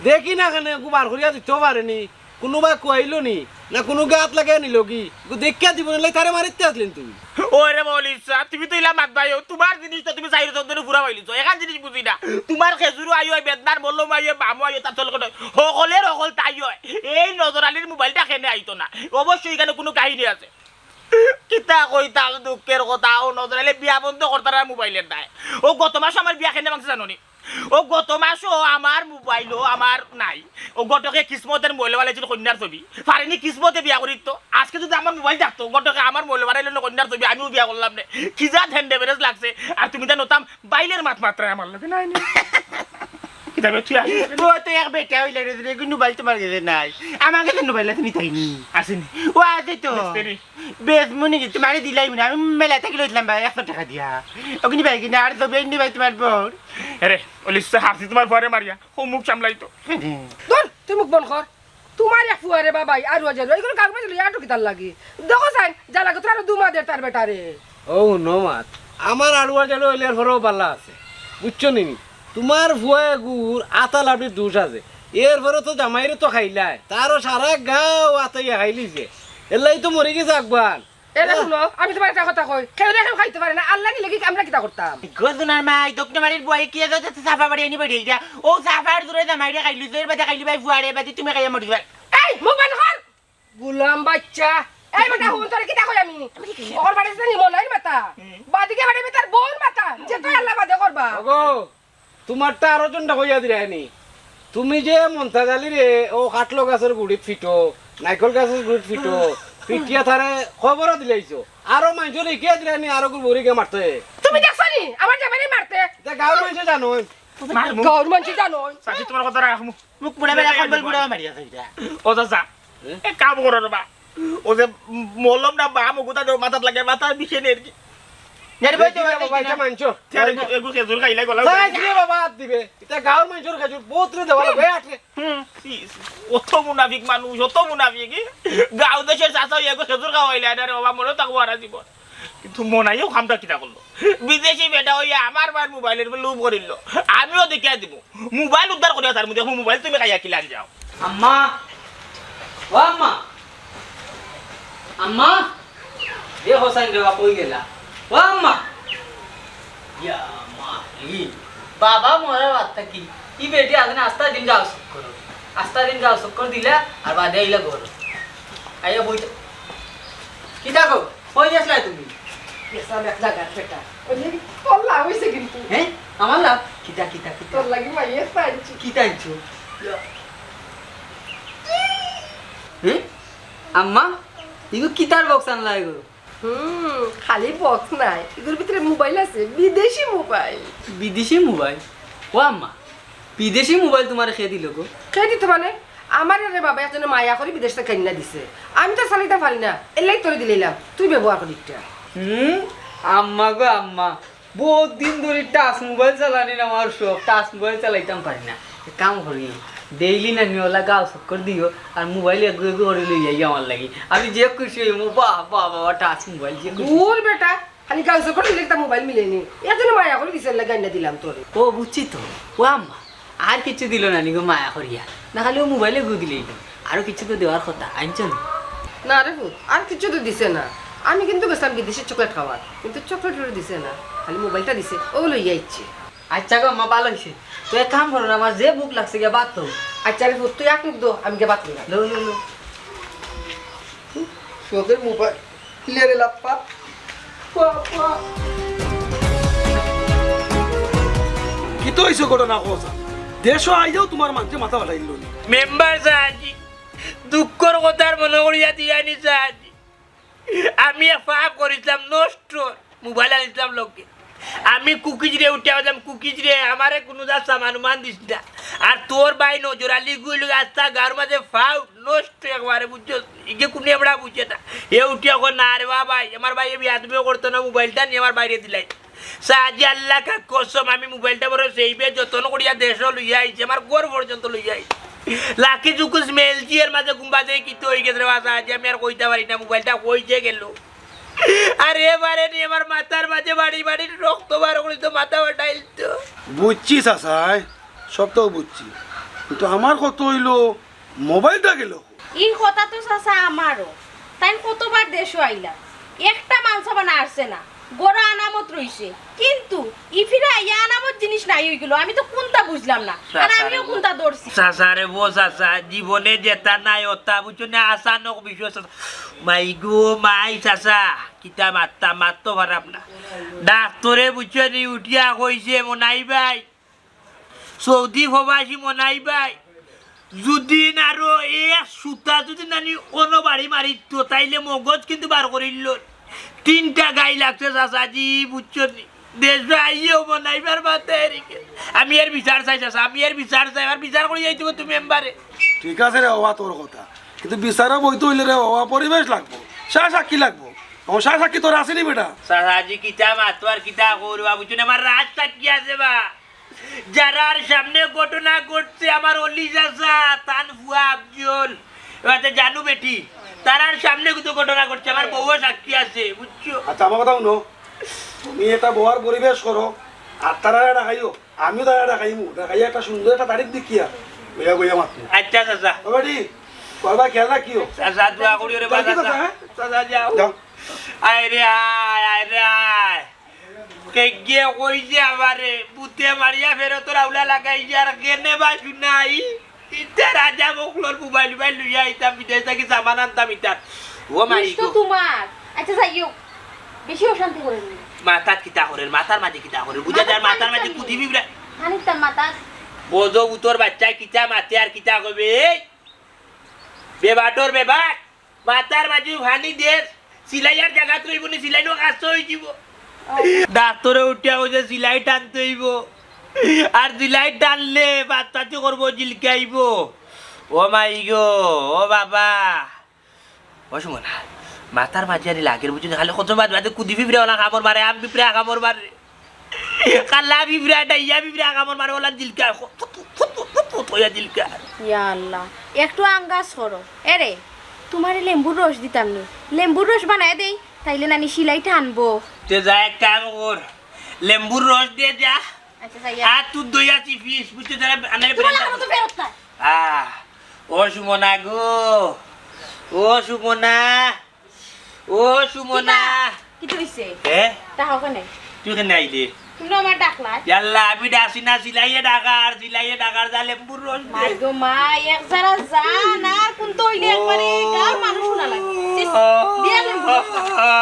দেখি না কেনে, কু বার করিয়া দিতে পারেনি, কোনো বা কুয়াইলো নি, না কোনো গাত লাগাই নিল কি, কু দেখিয়া দিব নিলে তারে মারিতে আসলেন তুই। ওরে মৌলিক সাহেব, তুমি তো ইলা মাত ভাই, তোমার জিনিস তো তুমি চাইরো চোদ্দ পুরা পাইলিছো, এখান জিনিস বুঝি না। তোমার খেজুরও আইও, বেদনার মলম আইও, বামও আইও, তার চলকট হকলের হকল তাই হয়। এই নজর আলীর মোবাইলটা খেনে আইতো না, অবশ্যই এখানে কোনো কাহিনী আছে। কিতা কইতাম দুঃখের কথা, ও নজর আলী বিয়া বন্ধ করতারা মোবাইলের দায়। ও গত মাস আমার বিয়া খেনে ভাঙছে জানো নি? ও গত মাসও আমার মোবাইলও আমার নাই। ও ঘটকে কিসমতের মোবাইল বানাইছিল কন্যার ছবি। পারেনি কিসমতে বিয়া করি তো। আজকে যদি আমার মোবাইল থাকতো, ঘটকে আমার মোবাইল বানাইলো না কন্যার ছবি, আমিও বিয়া করলাম নে। কি জাত হ্যান্ড এভারেজ লাগছে। আর তুমি তা নতাম বাইলের মাত মাত্রায় আমার লগে নাই নি। এবার তুই আসিস। ও তো এক বেটা অইলা রে, এগু মোবাইল তুমার গেছে নাই, আমার গেছে মোবাইল আছে নি তাই নি? আসেনি। ও আছে তো। বেচতে নি? বেচমু নি, তুমারে দিলাইমু না, আমি মেলা থাকি লইছিলাম ভাই একশো টেকা দিয়া। অগুনি ভাই কিনা আর জবেন নি ভাই তুমার বউর। আরে, অলি হাসি তুমার পরে মারিয়া, ও মুখ সামলাইতো। ধুর, তুই মুখ বন্ধ কর। তুমার এক ফুয়ারে বাবাই আর রোজা রোজা, ইগুর গাউর মাঝে লইয়া আটো কিতার লাগি? দেখো চাইন, যা লাগে তোর আরো দুমা দের তার বেটারে। ও হুনো মাত, আমার আড়ুয়া জাড়ু অইলে এর পরেও বালা আছে, বুঝছো নি? তুমার ফুয়া এগুর আতা লাডুর দোষ আছে, এর পরে তো জামাইরে তো খাইলায়, তারও সারা গাউ আতাইয়া খাইলিছে, এর লাগি তো মরি গেছে আগুয়ান। এরে হুনো, আমি তুমারে একটা কথা কই, কেউরে কেউ খাইতো পারে না, আল্লাহ নিলে কি আমরা কিতা করতাম? গো সোনার মাই, দক্ষিণ বাড়ির বুয়াই কি আছে, সাফা বাড়ি আনি বাড়ি এইটা, ও সাফার জোরে জামাইরে খাইলিছে, এর বাদে খাইলি ভাই ফুয়ারে, বাদে তুমি খাইয়া মরি যাবে। এই, মুখ বন্ধ কর। গুলাম বাচ্চা। এই বেটা, হুন, তোরে কিতা কই আমি? ওর বাড়ি জানি মনাইর মাথা। বাদিকে বাড়ি তার বউর মাথা। যে তুই আল্লাহ বাদে করবা। ওগো, তুমারটা আরো জনটা কইয়া দিরায়নি। তুমি যে মন্তাজ আলীরে ও কাটলো গাছর গুড়িত ফিটো, নাইকল গাছর গুড়িত ফিটো, ফিটিয়া তারে খবরও দিলাইছো। আরো মানষরে ইকিয়া দিরায়নি, আরো গুড়ি গিয়া মারতে। তুমি দেখছো নি? আমার জামাইরে মারতে। ইতা গাউর মানষে জানো। মারমু। গাউর মানষে জানো। চাচি, তুমার কথা রাখমু। মুখ বুড়া বেড়া কম্বল বুড়া মারিয়া যাইরা। ও চাচা, এ? এ কাম করো রে বা। ও যে মলম না বা মুগুতা দেও মাথাত লাগে, মাথা বিষে নে আর কি। নে রে ভাই, তো দেখি রে বাবা, ইটা মানষর। তে আর এগু, এগু খেজুর খাইলাই গলা। চাইছ রে বাবা, আত দিবে। ইটা গাউর মানষর খেজুর, বউতরে দেওয়া লাগবে, আট রে। হুম। ছি, ছি, অত মুনাফিক মানুষ, অত মুনাফিক। গাউ দেশর চাচা অইয়া এগু খেজুর খাওয়াইলা না রে বাবা, মনে থাকবো হারা জীবন। কিন্তু মনাইও কামটা কিতা করলো? বিদেশি বেটা অইয়া আমার মার মোবাইলর উপরে লোভ করিল। আমিও দেখিয়া দিমু। মোবাইল উদ্ধার করিয়া তার মধ্যে মোবাইল তুমি খাইয়া কিলান যাও। আম্মা, ও আম্মা, আম্মা, এ হোসেন রে বাপ, কই গেলা? ও আম্মা, ইয়া আম্মা, ই বাবা মরার বাদ থাকি ই বেটি আজ না আস্তা দিন গাউ চক্কর, আস্তা দিন গাউ চক্কর দিলা, আর বাদে আইলা ঘর। আইয়া বইতে, কিতা গো? কই গেছলায় তুমি? গেছলাম এক জাগাত বেটা। ওই যে তোর লাভ অইছে কিন্তু। হ্যাঁ? আমার লাভ? কিতা, কিতা, কিতা? তোর লাগি মাইয়া আনছি। কিতা আনছো? হে? আম্মা, ইগু কিতার বক্স আনলা ইগু? হুম, খালি বক্স নায়, ইগুর ভিতরে মোবাইল আছে, বিদেশি মোবাইল। বিদেশি মোবাইল? ও আম্মা, বিদেশি মোবাইল তুমারে কে দিল গো? কে দিত মানে? আমারে রে বাবা একজনে মায়া করি বিদেশ থাকি আনিয়া দিছে। আমি তো চালাইতাম পারি না, এর লাগি তোরে দিলাইলাম, তুই ব্যবহার করিস ইটা। হুম, আম্মা গো আম্মা, বউত দিন ধরি টাচ মোবাইল চালানির আমার শখ, টাচ মোবাইল চালাইতাম পারি না। এক কাম করি, ডেইলি নানি অলা গাউ চক্কর দিও, আর মোবাইল এগু এগু করি লই আইও আমার লাগি। আমি যে খুশি অইমু, বাহ, বাহ, বাবা, টাচ মোবাইল, যে খুশি। দূর বেটা, খালি গাউ চক্কর দিলে কিতা মোবাইল মিলেনি? এর জন্য মায়া করি দিছে, এর লাগি আনিয়া দিলাম তোরে। ও, বুঝছি তো। ও আম্মা, আর কিচ্ছু দিল না নি গো মায়া করিয়া? না, খালি ও মোবাইল এগু দিলাইলো। আরো কিচ্ছু তো দেওয়ার কথা, আনছো নি? না রে পুত, আর কিচ্ছু তো দিছে না। আমি কিন্তু গেছিলাম বিদেশি চকলেট খাওয়াত, কিন্তু চকলেট ওরে দিছে না, খালি মোবাইলটা দিছে, ও লইয়া আইছে। আচ্ছা গো আম্মা, ভালা অইছে। তো এক কাম করো না, আমার যে ভুক লাগছে, গিয়া ভাত লও। আচ্ছা রে পুত, তুই এক মুখ দে, আমি গিয়া ভাত লই। লও, লও, লও। শখের মোবাইল। লে রে লাপ্পা। বাবা। কিতা অইছে ঘটনা কও চাচা? দেশো আইয়াও তুমার মানষে মাথা ফাটাইল নি। মেম্বার সাহেব, দুঃখর কথা আর মনো করিয়া দিয়ানি সাহেব। আমি এক পাপ করিছলাম নষ্ট, মোবাইল আনিছলাম লগে। আমি কুকিজরে উঠিয়া কইলাম, "কুকিজরে, আমারে কুনু জাত সামান উমান দিস না।" আর তোর ভাই নজর আলী গুইল আস্তা গাউর মাঝে ফাউট নষ্ট একবারে, বুঝছস? ইগে কুনু এবড়া বুঝে না। এ উঠিয়া কয়, "না রে বা ভাই, আমার ভাইয়ে বেয়াদবিও করতো না, মোবাইলটা নি আমার ভাইরে দিলাই।" সাজি আল্লাহ কা কসম, আমি মোবাইলটা বড় সেইবে যতন করিয়া দেশো লইয়া আইছি, আমার ঘর পর্যন্ত লইয়া আইছি। লাকি জুকুস মেলছি, এর মাঝে গুম্বা যে কিতা অই গেছে রে বা সাজি, আমি আর কইতা পারি না, মোবাইলটা কই যে গেল। আর এবারে নি আমার মাথার মাঝে বাড়ি বাড়ি রক্ত বার করিতো, মাথা ফাটাইলতো। বুঝছি চাচাই, সব তো বুঝছি, কিন্তু আমার কথা অইলো মোবাইলটা গেল। ই কথা তো চাচা আমারও। তাইন কতবার দেশো আইলা, একটা মানসাবানা আরছে না, ঘরো আনামত রইছে, কিন্তু ইফিরা ইয়া আনামত জিনিস নাই অই গেল। আমি তো কুনতা বুঝলাম না, আর আমিও কুনতা ধরছি। চাচা রে বো চাচা, জীবনে যেতা নাই অতা বুঝছো না, আচানক বিষয় চাচা। মাই গো মাই চাচা, কিতা মাততাম, মাত তো খারাপ না। ডাক্তরে বুঝছো নি উঠিয়া কইছে, মনাই ভাই, সৌদি প্রবাসী মনাই ভাই, যুদি আরো এক সুতা যুদি নানি অনো বাড়ি মারিত, তাইলে মগজ কিন্তু বার করিল। তিনটা গাই লাগছে চাচাজি, বুঝছো নি? দেশো আইও মনাইবার মাথায় এরিকে। আমি এর বিচার চাই, চাচা, আমি এর বিচার চাই, আর বিচার করি যাইতে তুমি মেম্বারে। ঠিক আছে রে বাবা, তোর কথা, কিন্তু বিচারো বইতে অইলে রে বাবা, পরিবেশ লাগবো, সাক্ষী লাগবো। ও সাক্ষী তোর আসেনি বেটা? চাচাজি, কিতা মাতো আর কিতা করবা, বুঝছো না? আমার রাজ সাক্ষী আছে বা, যারার সামনে ঘটনা ঘটছে, আমার অলি চাচা, তান ফুয়া আফজল, এবার তো জানু বেটি, তারার সামনে কিন্তু ঘটনা ঘটছে, আমার বউও সাক্ষী আছে, বুঝছো? আচ্ছা, আমার কথা হুনো, তুমি এটা বওয়ার পরিবেশ করো, আর তারারে ডাকাইও, আমিও তারারে ডাকাইমু, ডাকাইয়া একটা সুন্দর একটা তারিখ দেখিয়া বইয়া বইয়া মাতমু। আচ্ছা চাচা। ও বেটি, করবা খেয়াল রাখিও। চাচা, দোয়া করিও রে বাবা, যাও। চাচা, হ্যাঁ? চাচা, যাও। যাও। আয় রে আয়, আয় রে আয়। কে গিয়ে কইছে আমারে, ভূতে মারিয়া ফেরতর আউলা লাগাইছে, আর কেনে বা শুনাই। ইতা রাজা বকলর মোবাইল উবাইল লইয়া আইতাম, বিদেশ থাকি সামান আনতাম ইতার। ও মাই দোষ তো গো। তোমার। আচ্ছা, যাই হোক, বেশি অশান্তি করেন না। মাথাত কিতা করেন, মাথার মাঝে কিতা করেন, বুঝা যায়, মাথার মাঝে কুদি বিবরা। খানিকটা মাথাত। বোঝো, উতর বাচ্চায় কিতা মাতে আর কিতা কইবে, এই বেবাটর বেবাট। মাথার মাঝে পানি দের, সিলাইয়ার জাগাত রইব নি, সিলাই নো কাজ হয়ে যাব। ডাক্তারে উঠিয়া কইছে সিলাই টানতে হইব, আর সিলাই টানলে বাচ্চাতে করবো, জিলকাইব। ও মাই গো, ও বাবা, ও সুমনা, মাথার মাঝে আনি লাগের বুঝছো না, খালি কত বাদ বাদে কুদি পিঁপড়া ওলা কামড় মারে, আম পিঁপড়া কামড় মারে। কালা বিবরা, ডাইয়া বিবরা, কামড় মারে, ওলা দিলকা, ফুতু, ফুতু, ফুতু, ফুতু, ওয়া দিলকা। ইয়া আল্লাহ, একটু আঙ্গাজ করো। এরে, তোমারে লেম্বুর রস দিতাম নি, লেম্বুর রস বানায় দেই, তাইলে নানি সিলাই টানবো। তে যা, এক কাম কর, লেম্বুর রস দিয়ে যা। আচ্ছা, যাই। আর তুই দইয়া চিপিস, বুঝতে যারা আনারে তোমার ব্রেন্ডার। কথা তো ফেরত না। আহ, ও সুমনা গো, ও সুমনা। ও সুমনা। কিতা? কিতা হইছে? এ? তা ওখানে। তুই কেনে আইলে? তুমি না আমার ডাকলা। ইয়াল্লা, আমি ডাকছি না, সিলাইয়ে ডাকার, সিলাইয়ে ডাকার, যা লেম্বুর রস দে। মাই গো মাই, এক যারা জান আর কোন তো হইলে একবারে গাঁর মানুষ শোনা লাগে। সিস, দিয়া লেম্বুর রস খা।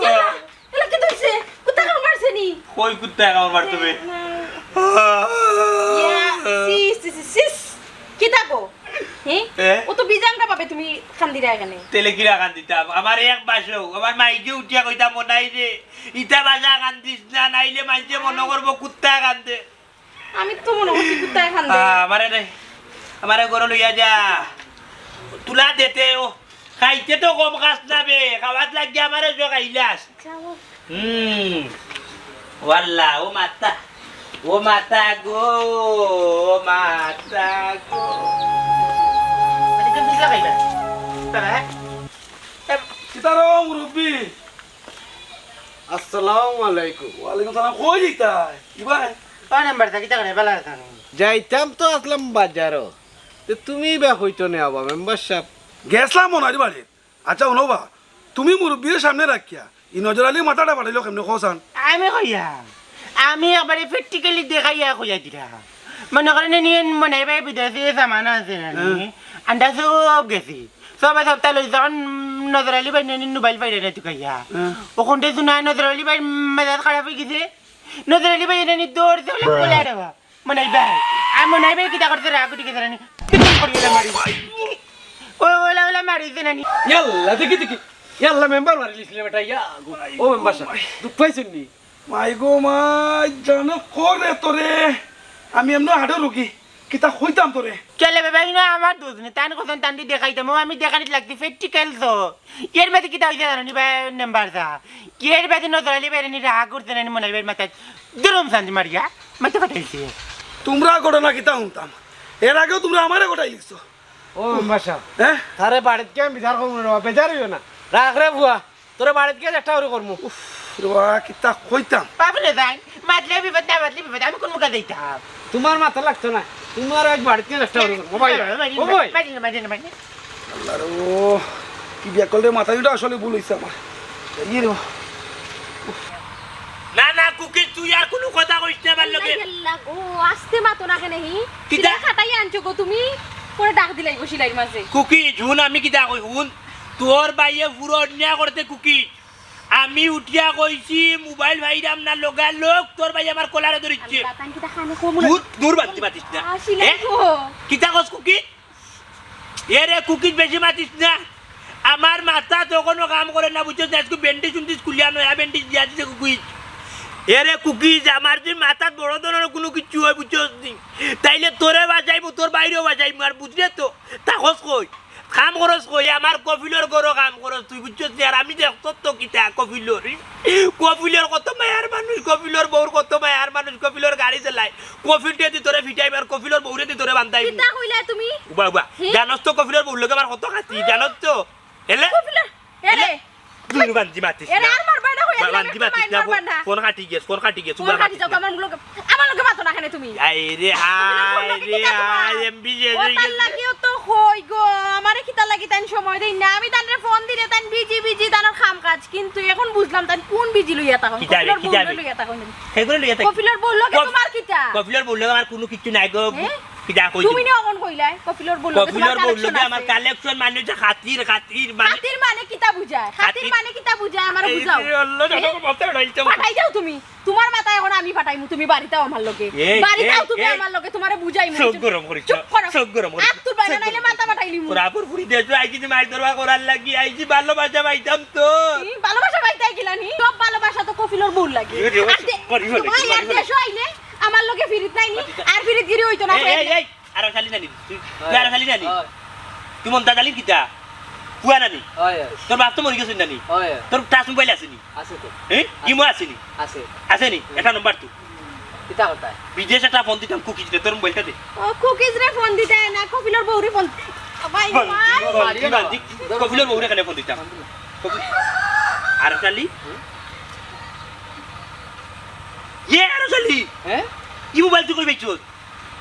ইয়াল্লা, ইয়াল্লা, কিতা হইছে? কুত্তা কামড় মারছে নি? কই কুত্তা কামড় মারছে বে? ইয়া, সিস, সিস, সিস, সিস। কিতা গো? হ্যাঁ? এ? ও তো বিজাংটা পাবে তুমি কান্দিরা এখানে। তেলে কিরা কান্দিতাম? আমার এক বাসো, আমার মাইকে উঠিয়া কইতাম মনাই রে, ইতা বাজা কান্দিস না, নাইলে মাইকে মনে করবো কুত্তা কান্দে। আমি তো মনে করছি কুত্তায় খান দে। আহ, আমারে রে, আমারে ঘরো লইয়া যা। তুলা দেতে ও, খাইতে তো কম খাস না বে, খাওয়াত লাগিয়া আমারে জগাইলাস। যাও। হুম, ওয়াল্লা, ও মাতা, ও মাতা গো, ও মাতা গো। আরে, তুমি লাগাইবা? তারা, হ্যাঁ? এ, কিতা রে মুরব্বি? আসসালামু আলাইকুম। ওয়ালাইকুম সালাম। কই যাইতায়? ইবায়? ও মেম্বার সাব, কিতা করে? ভালা আছইন নি? যাইতাম তো আছলাম বাজারো। তে তুমি বা কইতো নে আবা, মেম্বার সাব? গেছলাম মনাইর বাড়িত। আচ্ছা, হুনো বা, তুমি মুরব্বিরে সামনে রাখিয়া, ই নজর আলী মাতাটা ফাটাইলো কেমনে কও চাইন? আমি কইয়াম, আমি একবারে practically দেখাইয়া কইয়া দিরাম। মনো করইন নি, মনাই ভাই বিদেশে জামানা আছে না নি? হ্যাঁ। আন্ডা সব গেছে। সবে সবতা লই যখন নজর আলী ভাই নি মোবাইল পাইরা না তুকাইয়া। হ্যাঁ। অখন তো হুনা নজর আলী ভাইর মেজাজ খারাপ অই গেছে। নজর আলী ভাই এনে নি দৌড় দৌড় করে আরে বা। মনাই ভাই, আর মনাই ভাই কিতা করছে রাগ উঠি গেছে না নি? পিছন করি ওলা মারি। ও ওলা ওলা মারি দিছে না নি? ইয়াল্লা, দেখি, দেখি। ইয়াল্লা, মেম্বার মারিলিছলে বেটা, ইয়া। ও মেম্বার সাব, দুখ পাইছইন নি? মাই গো মাই, জানো করে তোরে। আমি এমনে হাড়র রুগী। কিতা কইতাম তোরে? কেলে বেবা, ইনো আমার দোষ নি, তান কথা তানরে দেখাইতাম, ও আমি দেখানিত লাগছি, practical তো। এর বাদে কিতা অইছে জানো নি বা, মেম্বার সাব? এর বাদে নজর আলী ভাইরে নি রাগ উঠছে না নি মনাই ভাইর মাথাত? দুরুম সান্দি মারিয়া, মাথা ফাটাইছে। তুমরা ঘটনা কিতা হুনতাম? এর আগেও তুমরা আমারে ঘটাইলিছো। ও মেম্বার সাব, হ্যাঁ? তারে বাড়িত গিয়া আমি বিচার করমু রে বাবা, বেজার অইও না। রাখ রে ফুয়া, তোরে বাড়িত গিয়া চেষ্টা করি করমু। উফ, রে বাবা, কিতা কইতাম? বাপ রে ভাই, মাতলে বিপদ, না মাতলে বিপদ, আমি কোন মুখে যাইতাম? তুমার মাতা লাগতো না, তুমারে আইজ বাড়িত গিয়া চেষ্টা করি করমু। ও ভাই, ও ভাই। মারি না, মারি না, মারি না। আল্লাহ রে, ও, কি বেকল রে, মাথা দুইটা আসলে ভুল অইছে আমার। এই রে বাবা। না, না, কুকি, তুই আর কুনু কথা কইস না আমার লগে। আল্লাহ গো, আস্তে মাতো না কেনে হি? কিতা? সিলাই কাটাই আনছো গো তুমি, পরে ডাক দিলাইবো সিলাইর মাঝে। কুকি, হুন, আমি কিতা কই, হুন, তোর ভাইয়ে পুরো অন্যায় করতে কুকি। আমি উঠিয়া কইছি, মোবাইল পাইরাম না, লগালগ তোর ভাইয়ে আমার কলারে ধরিছে। আল্লাহ, তান কিতা কানে কম না? দূর, দূর বান্তি মাতিস না। আ, সিলাই এ? গো। কিতা কস কুকি? এরে কুকিজ, বেশি মাতিস না। আমার মাথাত অখনো কাম করে না, বুঝছস নি? আইজকু ব্যান্ডেজ উন্ডেজ খুলিয়া নয়া ব্যান্ডেজ দিয়া দিছে কুকিজ। এরে কুকিজ, আমার যে মাথাত বড় ধরনের কুনু কিচ্ছু অয়, বুঝছস নি? তাইলে তোরে বাচাইমু, তোর ভাইরেও বাচাইমু, আর বুঝলে তো, থাকস কই? কাম করস কই? আমার কফিলর ঘরো কাম করস তুই, বুঝছস নি? আর আমি দেখছস তো কিতা কফিলর, কফিলর কত মায়ার মানুষ, কফিলর বউর কত মায়ার মানুষ, কফিলর গাড়ি চালায়, কফিলরে দি তোরে ফিটাইমু আর কফিলর বউরে দি তোরে বান্ধাইমু। কিতা কইলা তুমি? উবা, উবা। হি? জানোস তো কফিলর বউর লগে আমার কত খাতির, জানোস তো? এলে? কফিলর, এলে? এলে? দুই বান্দি মাতিস এরে, না। আর মারবা না, কইয়া বা-, দিলাম, বান্দি একটু মাতিস মাইর না, মারবা ফো-, না। ফোন কাটি গেছ, ফোন কাটি গেছ, ফোন উবা কাটি মাতিস যাও, না। আমার লগে, আমার লগে মাতো না কেনে তুমি? আয় রে, কফিলর বউর হায় লগে রে, কিতা তোমার? হায়, এমবি শেষ ও, অই তার গেছে। লাগিও তো কই গো, আমারে কিতা লাগি তাইন সময় দেইন না? আমি তানরে ফোন দিলে তাইন বিজি বিজি তানর কাম কাজ, কিন্তু এখন বুঝলাম তাইন কোন বিজি লইয়া থাকইন। কিতা রে, কফিলর কিতা বউরে রে? লইয়া থাকইন। হেগুরে লইয়া থাকি। কফিলর বউর লগে কফ-, তোমার কিতা? কফিলর বউর লগে আমার কুনু কিচ্ছু নাই গো। হে? কিতা কই তুমি তুমি? নি অখন কইলায়, কফিলর বউর লগে তোমার কফিলর বউর কালেকশন লগে আমার আছে। কালেকশন মানে যে খাতির, খাতির মানে খাতির মানে কিতা বুঝায়? খাতির খাতির মানে কিতা বুঝায়? আমারে এই বুঝাও। যে আল্লাহ, হে? জানো, মাথায় উঠাইতে হবে। পাঠাই দাও তুমি। তোমার মাথায় এখন আমি পাঠাইমু, তুমি বাড়িত আও আমার লগে। এই, বাড়িত আও এই, তুমি এই। আমার লগে, তোমারে বুঝাইমু। চোখ গরম করিস না। চুপ করো। চোখ গরম করিস না। আত তুলবায় না, চোখ নাইলে গরম মাথা করিস না। পাঠাইলিমু। তোর আফুর ফুড়ি দেশো আইছি যে মাইর দরবার করার লাগি, আইছি ভালোবাসা পাইতাম তো। কি ভালোবাসা পাইতায় গেলা নি? সব ভালোবাসা তো কফিলর বউর লাগি। এই রে, আর দে-, বাড়ি হলে, তোমার বাড়ি আর হলে। দেশো আইলে আমার লগে ফিরিত নাই নি, আর ফিরিতগিরি অইতো না, এই, এই, এই, আরো খালি নানি? তুই, তুই আরো খালি নানি? হয়। তুই মন্তাজ আলীর কিতা? পুয়া নানি? হয়, হয়। তোর বাপ তো মরি গেছইন নানি? হয়, হয়। তোর টাচ মোবাইল আছে নি? আছে তো। হ্যাঁ? আছে। ইমো আছে নি? আছে। আছে নি? হুম। একটা নম্বর তুই। কিতা কথা? বিদেশ একটা ফোন দিতাম, কুকিজ রে, তোর মোবাইলটা দে। ও, কুকিজ রে ফোন দিতায় না, কফিলর বউরে ফোন। ভাই, বান্দি, ভাই। বান্দি, বান্দি। কফিলর বউরে কেনে ফোন দিতাম? কফি-, আরো খালি? হুম। ইয়ে, আরো খালি? হ্যাঁ? ই মোবাইল তুই কই পাইছস?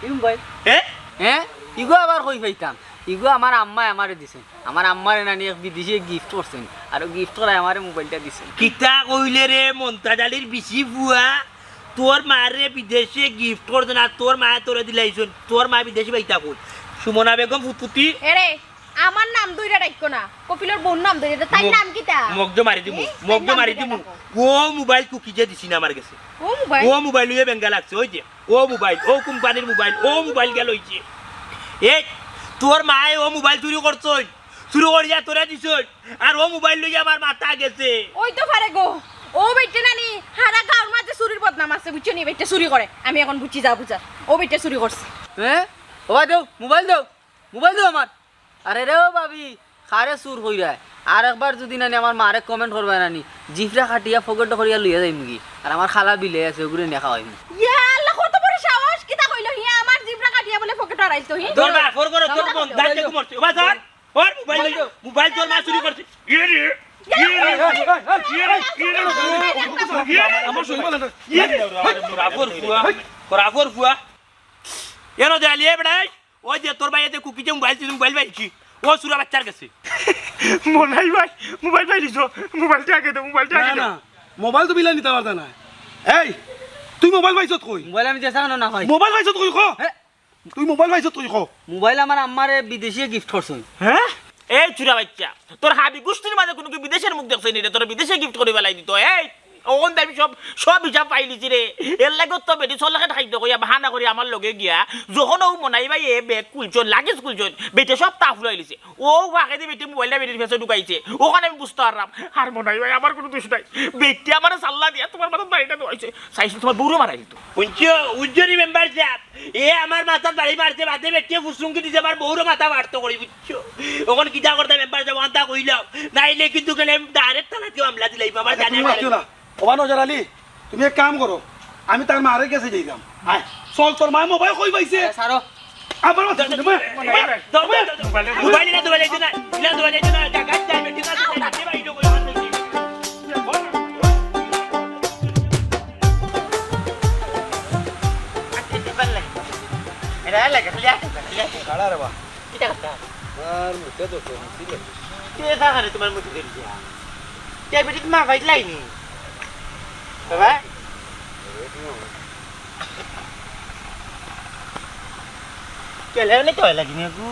ই মোবাইল? হ্যাঁ? হ্যাঁ? ইগু আবার কই পাইতাম? ইগু আমার আম্মায় আমারে দিছইন। আমার আম্মারে নানি এক বিদেশিয়ে গিফট করছইন। আর ও গিফট করায় আমারে মোবাইলটা দিছইন। কিতা কইলে রে মন্তাজ আলীর বিশি ফুয়া? তোর মারে বিদেশিয়ে গিফট করছইন আর তোর মায়ে তোরে দিলাইছইন। তোর মা বিদেশি বাইতা কই? সুমনা বেগম ফুতফুতি। এরে, আমার নাম ধইরা ডাইক্কো না। কফিলর বউর নাম ধইরা, তাইর মগ-, নাম কিতা? মগজ মারি দিমু, এ? মগজ তাইর নাম মারি ধইরা দিমু। ডাকো। ও মোবাইল কুকিজে দিছি না আমার গেছে। ও মোবাইল? ও মোবাইল লইয়া বেঙ্গা লাগছে, ওই যে। ও মোবাইল, ও কোম্পানির মোবাইল, ও মোবাইল গেল অইছে। এই, তোর মায়ে ও মোবাইল চুরি করছইন, চুরি করিয়া তোরে দিছইন, আর ও মোবাইল লইয়া আমার মাথা গেছে। ওই তো পারে গো, ও বেটে নানি, হারা গাঁওর মাঝে চুরির বদনাম আছে, বুঝছো নি? বেটে চুরি করে, আমি এখন বুঝছি যা বুঝার, ও বেটে চুরি করছে। হ্যাঁ? ও ভাই দেও, মোবাইল দেও, মোবাইল দেও আমার। আরে রে ও ভাবি, কারে চুর কইরায়? আর একবার যুদি নানি আমার মারে কমেন্ট করবায় নানি, জিফরা কাটিয়া পকেটো করিয়া লইয়া যাইমুগি। আর আমার খালা বিলে আছে, ওগুরে নেখা অইমু। ইয়া আল্লাহ, কত বড় সাহস! কিতা কইলো হি? আমার জিফরা কাটিয়া বলে পকেটো হারাইতো হি? তোর বাফর ঘরো তোর মন দাইতে ঘুমরছে। ওবা ধর, ওর মোবাইল লইলো, মোবাইল তোর মা চুরি করছে। ইয়ে রে, ইয়ে রে, ইয়ে রে, ইয়ে রে, ইয়ে রে, আমার শরীর ভালো না। ইয়ে রে, তোর আফর ফুয়া, তোর আফর ফুয়া। এনো দে আলি, এ বেটাই। ওই যে তোর ভাই এতে কুকিজে মোবাইল, তুই মোবাইল পাইছি। ও চুরা বাচ্চার গেছে। মনাই ভাই, মোবাইল পাইলিছ? মোবাইলটা আগে দে, মোবাইলটা না, আগে দে। না, মোবাইল তো বিলা নিতা পারতা না। এই, তুই মোবাইল পাইছত কই? মোবাইল আমি দেশা কেন না পাই? মোবাইল পাইছত কই ক? হে? তুই মোবাইল পাইছত কই ক? মোবাইল আমার আম্মারে বিদেশিয়ে গিফট করছইন। হ্যাঁ? এই চুরা বাচ্চা, তোর হাবি গুষ্টির মাঝে কুনু কি বিদেশের মুখ দেখছে নি রে? তোর বিদেশে গিফট করি বেলাই দিত। এই, অখন তো আমি সব, সব হিসাব পাইলিছি রে। এর লাগি তো বেটি চল্লাকে ঠাইত কইয়া বাহানা করি আমার লগে গিয়া, যখন ও মনাই ভাই এ ব্যাগ খুলছইন, লাগেজ খুলছইন, বেটি সব তা ফুরাইলিছে। ও ফাঁকেদি বেটি মোবাইলটা বেটির ফেসে ঢুকাইছে। অখন আমি বুঝতে পারলাম। আর মনাই ভাই, আমার কুনু দোষ নাই। বেটি আমারে সাল্লা দিয়া তোমার মাথাত বাড়িটা দেওয়াইছে। চাইছিল তোমার বউরে মারাই দিত। উজ্জ-, উজ্জনি মেম্বার সাহেব, এ আমার মাথাত বাড়ি মারছে, বাদে বেটিয়ে ফুসুঙ্গি দিছে, আমার বউরও মাথা মারতো করি, বুঝছো? অখন কিতা করতাম মেম্বার সাহেব, অখানতা কইলাও। নাইলে কিন্তু গেলে আমি ডাইরেক্ট থানাত গিয়া মামলা দিলাইমু, আমার জানে তুমি মাতিও না। ওবা নজর আলী, তুমি এক কাম করো, আমি তার মারে গেছে যাইতাম। আয়, চল, তোর মায় মোবাইল কই পাইছে? আরে, ছাড়ো। আবার মাতিস না, মোবাইল, মোবাইল, মোবাইল, মোবাইল, ইলা মোবাইল আইতো না, ইলা মোবাইল আইতো না, টাকা চাই, বেটি না, টাকা চাই, বাইরে করে আমার লগে। আটে দিবার লাগে। এরা লাগে, খালি আটে, খালি আটে। কাড়া রে বা। কিতা কথা? আর মুখে তো তো মুখে তো। কে থাকারে তোমার মুখে ধরে দিয়া? কে বেটি তোমার ভাই লাইনি? বাবা? কেলে অনে তো লাগি না গো।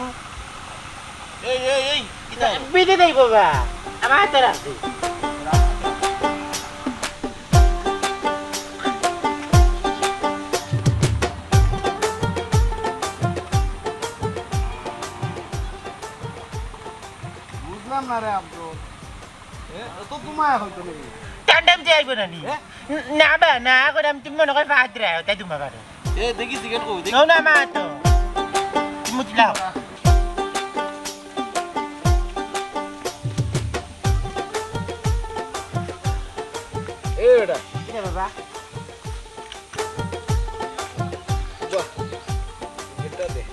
এই, এই, এই, কিতা? বিদে দেই বাবা। আমার হাতে রাখছি। না, না রে, আমরো। এ, তো তোমায় হয়তো নেই। টান টান যে আইবো না নি? এ? না বা, না করে আমি তুমি মনে করি ফাদ রে, ওটাই তোমার কারণ। এ, দেখি সিগারেট কই, দেখি। না, না, মা তো। মুতলাও। এ বেটা। কি রে বাবা? বাহ, এটা দে।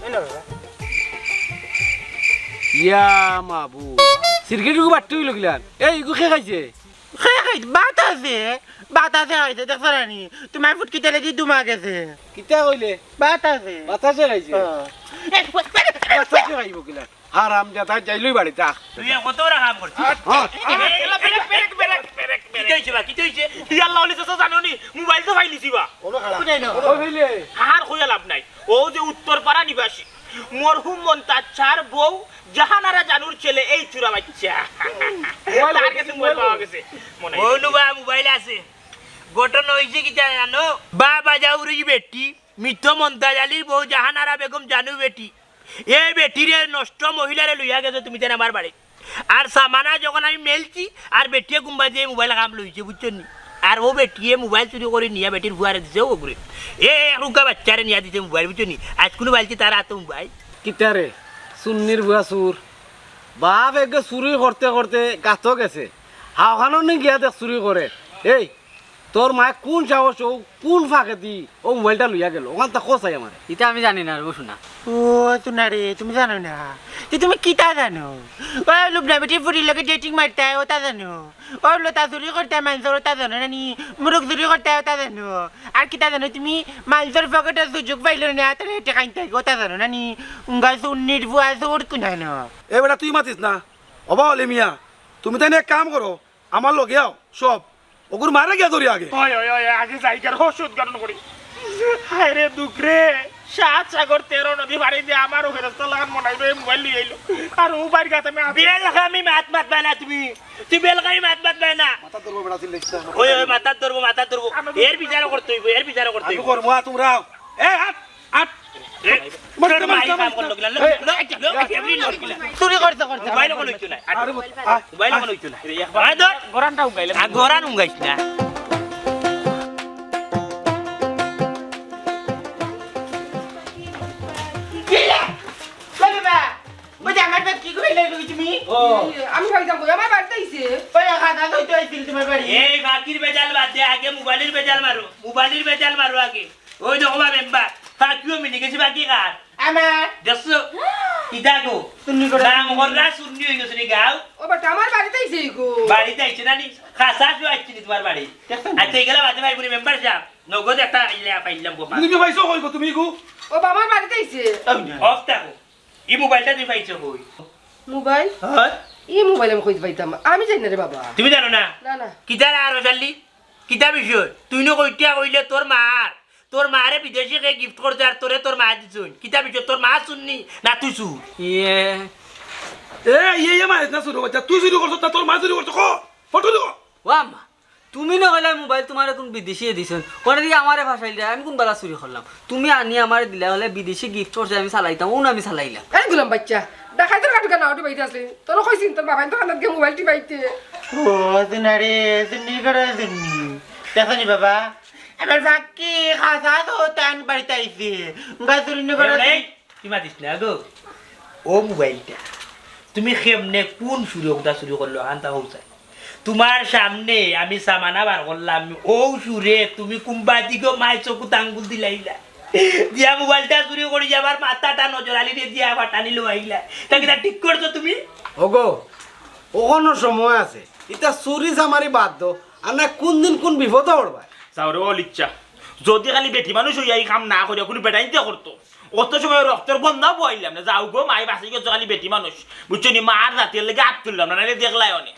এই লো বাবা। ইয়া মাবু। সিগারেট ইগু বাট্টি অইলো কিলান? এই, ইগু কে খাইছে? কে খাইছে? বাতাসে। বাতাসে খাইছে, দেখছো না নি? তোমার ফুটকি তেলে দি দুমা গেছে। কিতা কইলে? বাতাসে। বাতাসে খাইছে? হ্যাঁ। বাতাসে খাইবো কিলা? হারাম জাদা, যাইলই বাড়ি, যা। তুই এ কত বড় কাম করছিস? হ্যাঁ। এ, এ, এ, বেরেক, বেরেক, বেরেক, বেরেক, বেরেক। কিতা অইছে বা? কিতা অইছে? ই আল্লাহ অলি চাচা জানো নি? মোবাইল তো পাইলিছি বা। কোনো খারাপ। কোথায় না? ওই হইলে। আর কইয়া লাভ নাই। ও যে উত্তরপাড়া নিবাসী, মরহুম মন্তাজ চাচার বউ জাহানারা জানুর ছেলে এই চুরা বাচ্চা। মোবাইল তার কাছে মোবাইল পাওয়া গেছে। মনে হয়। অনুবা মোবাইল আছে। ঘটনা অইছে কিতা জানো? বা বাজাউরি বেটি, মৃত মন্তাজ আলীর বউ জাহানারা বেগম জানু বেটি। এই বেটিরে নষ্ট মহিলারে লইয়া গেছো তুমি তেন আমার বাড়ি। আর সামানা যখন আমি মেলছি, আর বেটিয়ে কুম্বা দিয়া মোবাইল কাম লইছে, বুঝছো নি? আর ও বেটিয়ে মোবাইল চুরি করি নিয়া বেটির ফুয়ারে দিছে, ও করে। এ, এ, রুগা বাচ্চারে নিয়া দিছে মোবাইল, বুঝছো নি? আইজ কুনু বালছি তার আতো মোবাইল। কিতারে? সুন্নির ফুয়া চুর। বাপ এগে চুরি করতে করতে গাতো গেছে। হাওখানো নি গিয়া দেখ চুরি করে। এই, তোর মায়ে কুন সাহস, ও কুন ফাঁকেদি ও মোবাইলটা লইয়া গেল? ওখান তা খোঁজ চাই আমারে। ইতা আমি জানি না রে, বসু না। ও, তুনা রে, তুমি জানো না? তে তুমি কিতা জানো? ও লুবনা বেটি ফুরির লগে dating মারতায়, ওটা জানো? ও লতা চুরি করতায় মানষর, ওটা জানো না নি? মুরগ চুরি করতায়, ওটা জানো? আর কিতা জানো তুমি? মানষর পকেটর সুযোগ পাইলো না, তারে হেটে খাইন থাকি, ওটা জানো না নি? উঙ্গা সুন্নির ফুয়া চুর কুনানো। এ বেটা, তুই মাতিস না। ওবা অলি মিয়া, তুমি তাইন এক কাম করো, আমার লগে আও, সব। ওগুর মারে গিয়া ধরি আগে। ওই, ওই, ওই, আগে যাইগার রহস্য উদ্ঘাটন করি। হায় রে দুখ রে, সাত সাগর তেরো নদী পাড়ি দিয়া আমারও ফেরেস্তা লাখান মনাইলো, এই মোবাইল লই আইলো। আর ও বাইর গাতে আমি আছি। বেলগামি মাত মাতবায় না তুমি। তুই বেলগামি মাত মাতবায় না। মাথাত ধরবো বেটা, চিল্লাইস না। ওই, ওই, মাথাত ধরবো, মাথাত ধরবো। এর বিচারও করতে অইবো, এর বিচারও করতে আমি অইবো। করবো, আ, তোমরা আও। এ, আট, আট। এ, মারতে, তোর মারতে, মাই কাম মারতে। করলো কিলা? লো, এই, লো, লো, এমনি লো কিলা? চুরি করতে করতে। মোবাইল অখন অইতো না। আরে, আ, মোবাইল অখন অইতো না। আ, ধর। গোরানটা উঙ্গাইলে। আ, গোরান উঙ্গাইস না। কিলা? কই বাবা? ওই যে আমার ব্যাগ কি করে লইলো তুমি? ও। আমি ভাইতাম কই, আমার বাড়িত আইছে। ওই খাতা লইতে আইছিল তোমার বাড়ি। এই বাকির বেজাল বাদ দে, আগে মোবাইলর বেজাল মারো। মোবাইলর বেজাল মারো আগে। ওই দেখো বা মেম্বার, ফাঁকিও মিলি গেছে, বাকি কার? আমার। দেখছো? কিতা গো? চুন্নি করে। নাম করলা চুন্নি অই গেছে নি গাও? ও বেটা, আমার বাড়িত আইছে গো। বাড়িত আইছে না নি? খাসা শু আইছে নি তোমার বাড়ি? দেখছো না? আচ্ছা, এগুলা বাদে ভাই, বুড়ি মেম্বার সাহেব, নগদ একটা ইলে পাইলাম গো। তুমি পাইছো কই গো তুমি গো? ও বাবা, আমার বাড়িত আইছে। অফ থাকো। ই মোবাইলটা তুমি পাইছো কই? মোবাইল? হ্যাঁ? ই মোবাইল আমি কই পাইতাম? আমি জানি না রে বাবা। তুমি জানো না? না, না। কিতার আর ওজালি? কিতা বিষয়? তুই নু কইটিয়া কইলে তোর মার, তোর মারে বিদেশি কে গিফট করছে আর তোরে তোর মা দিছইন। কিতা বিষয়? তোর মা চুন্নি না তুই চুর? ইয়ে। এ, ইয়ে, ইয়ে মারিস না চুর, বাচ্চা। তুই চুরি করছস না তোর মা চুরি করছে? ক, ফটো দেখো। ও আম্মা, তুমি না কইলা মোবাইল তোমারে কোন বিদেশিয়ে দিছইন, ওটা দিয়ে আমারে ফাঁসাইল যায়, আমি কোন বালা চুরি করলাম? তুমি আনি আমারে দিলা, অইলে বিদেশি গিফট করছে, আমি চালাইতাম, ওন আমি চালাইলাম। এই গুলাম বাচ্চা, ডাকাইতর কাটুকা না উঠে বাইতে আসলে, তোর কইছিন তোর বাবাই তো কান্নাত গিয়ে মোবাইল টিপাইতে। ও, তুনারে, তুনি করে তুনি। দেখো নি বাবা, আমার বাক্কি খাসা তো তান বাড়িত আইছে। গাজুরি নি করে এ, এই, কি মাতিস না গো? ও মোবাইলটা তুমি কেমনে কোন সুরে ওটা চুরি করলো, আনতা হউচাই। তোমার সামনে আমি সামানা বার করলাম, ও সুরে তুমি কুম্বা দিকে মাই চকুত আঙ্গুল দিলাইলা। দিয়া মোবাইলটা চুরি করি আবার মাথাটা নজর আলী রে দিয়া আবার টানি লো আইলা। তা কিতা ঠিক করছো তুমি? ওগো, অখনো সময় আছে। ইতা চুরি চামারি বাদ দেও, আর না কোন দিন কোন বিপদে পড়বায়। যাও রে অলিচ্ছা, যদি খালি বেটি মানুষ অইয়া ই কাম না করিয়া কুনু বেটাইন্তে করতো, অত সময় রক্তর বন্যা বওয়াইলাম না। যাও গো, মাই বাঁচি গেছো খালি বেটি মানুষ। বুঝছো নি? মার জাতির লাগি আত তুললাম না, নাইলে দেখলাই অনে।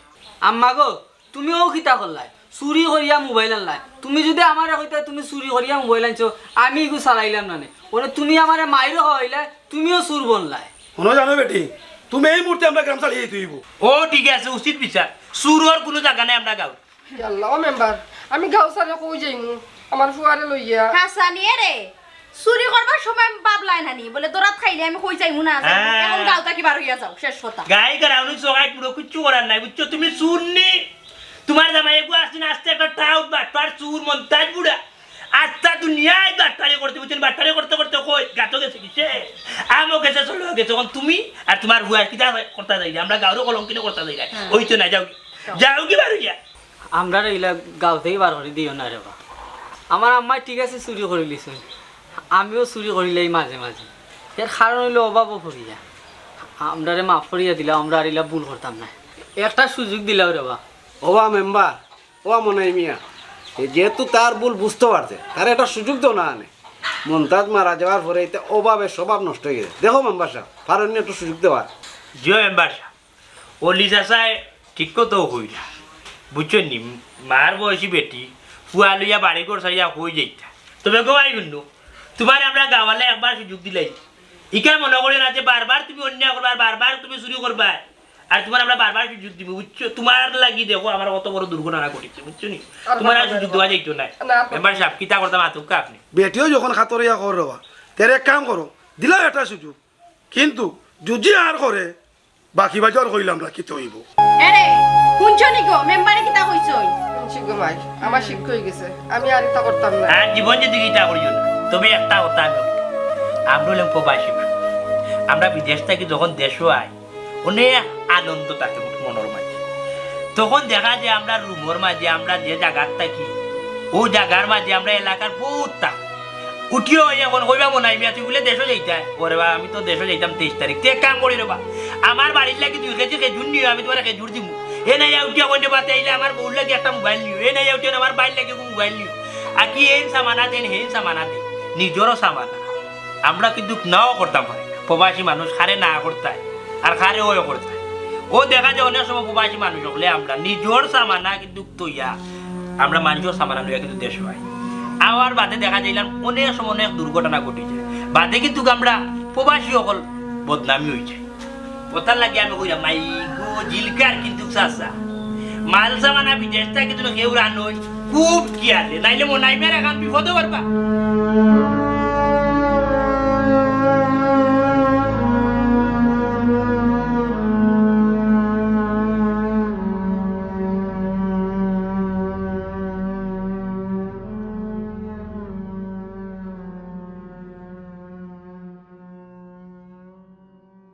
আম্মা গো, তুমি অউ কিতা করলায়? চুরি করিয়া মোবাইল আনলায়। তুমি যদি আমারে কইতায় তুমি চুরি করিয়া মোবাইল আনছো, আমি ইগু চালাইলাম না নে। অনে তুমি আমারে মাইরও খাওয়াইলায়, তুমিও চুর বনলায়। হুনো জানো বেটি, তুমি এই মুহূর্তে আমরার গ্রাম ছাড়ি যাইতে অইবো। ও ঠিক আছে, উচিত বিচার। চুরর কুনু জাগা নাই আমরার গাঁও। হে আল্লাহ, ও মেম্বার, আমি গাঁও ছাড়ি কই যাইমু? আমার ফুয়ারে লইয়া। হাসানি রে, চুরি করবার সময় ভাবলায় না নি, বলে দরাত খাইলে আমি কই যাইমু না যাইমু, হ্যাঁ। এখন গাঁও থাকি বার হইয়া যাও, শেষ কথা। গাই গারাউনি সগাই পুরো কিচ্ছু করার নাই, বুঝছো? তুমি চুর নি, তোমার জামাই এগু আসছে না, আস্তে একটা টাউট বাটপার চুর মন্তাজ বুড়া। আস্তা দুনিয়ায় বাটপারি করতে, বুঝছেন? বাটপারি করতে করতে কই গাতো গেছে কিসে? আমও গেছে, চলো গেছে। এখন তুমি আর তোমার বুয়া কিতা করতা যাইরা? আমরা গাঁওরও কলঙ্কিনী করতা যাইরা। হ্যাঁ। ওই তো না, যাও। যাও কি বার হইয়া? আমরারে ইলা গাঁও থাকি বার করি দিও না রে বা। আমার আম্মায় ঠিক আছে চুরি করিলিছইন, আমিও চুরি করিলাই মাঝে মাঝে। এর কারণ অইলো অভাবো পড়িয়া। আমরারে মাফ করিয়া দিলাও, আমরা আর ইলা ভুল করতাম না। একটা সুযোগ দিলাও রে বা। ওবা মেম্বার, ওবা মনাই মিয়া, এ যেহেতু তার ভুল বুঝতে পারছে, তারে একটা সুযোগ দেও না আনে। মন্তাজ মারা যাওয়ার পরে ইতা অভাবে স্বভাব নষ্ট হয়ে গেছে। দেখো মেম্বার সাব, পারইন নি একটু সুযোগ দেওয়ার? জিও মেম্বার সাব, অলি চাচায় ঠিক কথাউ কইরা, বুঝছইন নি? মার বয়সী বেটি, পুয়া লইয়া বাড়ি ঘর ছাড়িয়া কই যাইতা। তবে গো ভাই বন্ধু, তোমার আমরা গাওয়ালে একবার সুযোগ দিলাই, ইকার মনে করি না যে বারবার তুমি অন্যায় করবা, আর বারবার তুমি চুরি করবা, আর তোমার আমরা বারবার সুযোগ দিব, বুঝছো? তোমার লাগি দেখো আমার কত বড় দুর্ঘটনা ঘটিছে, বুঝছো নি? আর তোমার আর কথা সুযোগ বলো। দেওয়া যাইতো না। না, আর কথা মেম্বার সাব, কিতা করতাম আতুক্কা আপনি? বেটিও যখন খাতরিয়া কর রবা, তেরে এক কাম করো, দিলাও একটা সুযোগ, কিন্তু যদি আর করে, বাকি বাজার কইলাম না, কিতা হইব? এরে, হুনছো নি গো, মেম্বারে কিতা কইছইন? হুনছি গো মাই, আমার শিক্ষা হয়ে গেছে, আমি আর ইতা করতাম না। আর জীবন যদি ইতা করিও না, তবে একটা কথা আমি কই, আমরা হইলাম প্রবাসী মানুষ। আমরা বিদেশ থাকি যখন দেশো আই, অনেক আনন্দ থাকে মনর মাঝে। তখন দেখা যায় আমরা রুমর মাঝে, আমরা যে জাগাত থাকি, ও জাগার মাঝে আমরা এলাকার বহুত থাকি। উঠিও অই এখন কইবা, "মনাই মিয়া, তুই বুলে দেশো যাইতায়?" "ওরে বা, আমি তো দেশো যাইতাম তেইশ তারিখ।" তে এক কাম করি রে বা, আমার বাড়ির লাগি দুই কেজি খেজুর নিও, আমি তোমারে খেজুর দিমু। এ নাই উঠিয়া কইন রে বা, তে আইলে আমার বউর লাগি একটা মোবাইল নিও, এ নাই উঠিয়া আমার ভাইর লাগি মোবাইল নিও। আর কি এইন সামানা দেন, হেইন সামানা দেন, নিজরও সামানা। আমরা কিন্তু নাও করতাম পারি না। প্রবাসী মানুষ কারে না করতায়, আর কারে অয় করতায়। ও দেখা যায় অনেক সময় প্রবাসী মানুষ অকলে আমরা নিজর সামানা কিন্তু থইয়া আমরা মানষর সামানা লইয়া কিন্তু দেশো আই। আওয়ার বাদে দেখা যাইলাম অনেক সময় অনেক দুর্ঘটনা ঘটি যায়। বাদে কিন্তু আমরা প্রবাসী অকল বদনামি হই যায়। কথার লাগি আমি কইলাম, মাই গো, জিলকার কিন্তু চাচা। মাল সামানা বিদেশ থাকি কিন্তু কেউ রানই খুব কিয়ারলে, নাইলে মনাই মিয়ার এখন বিপদে পারবা।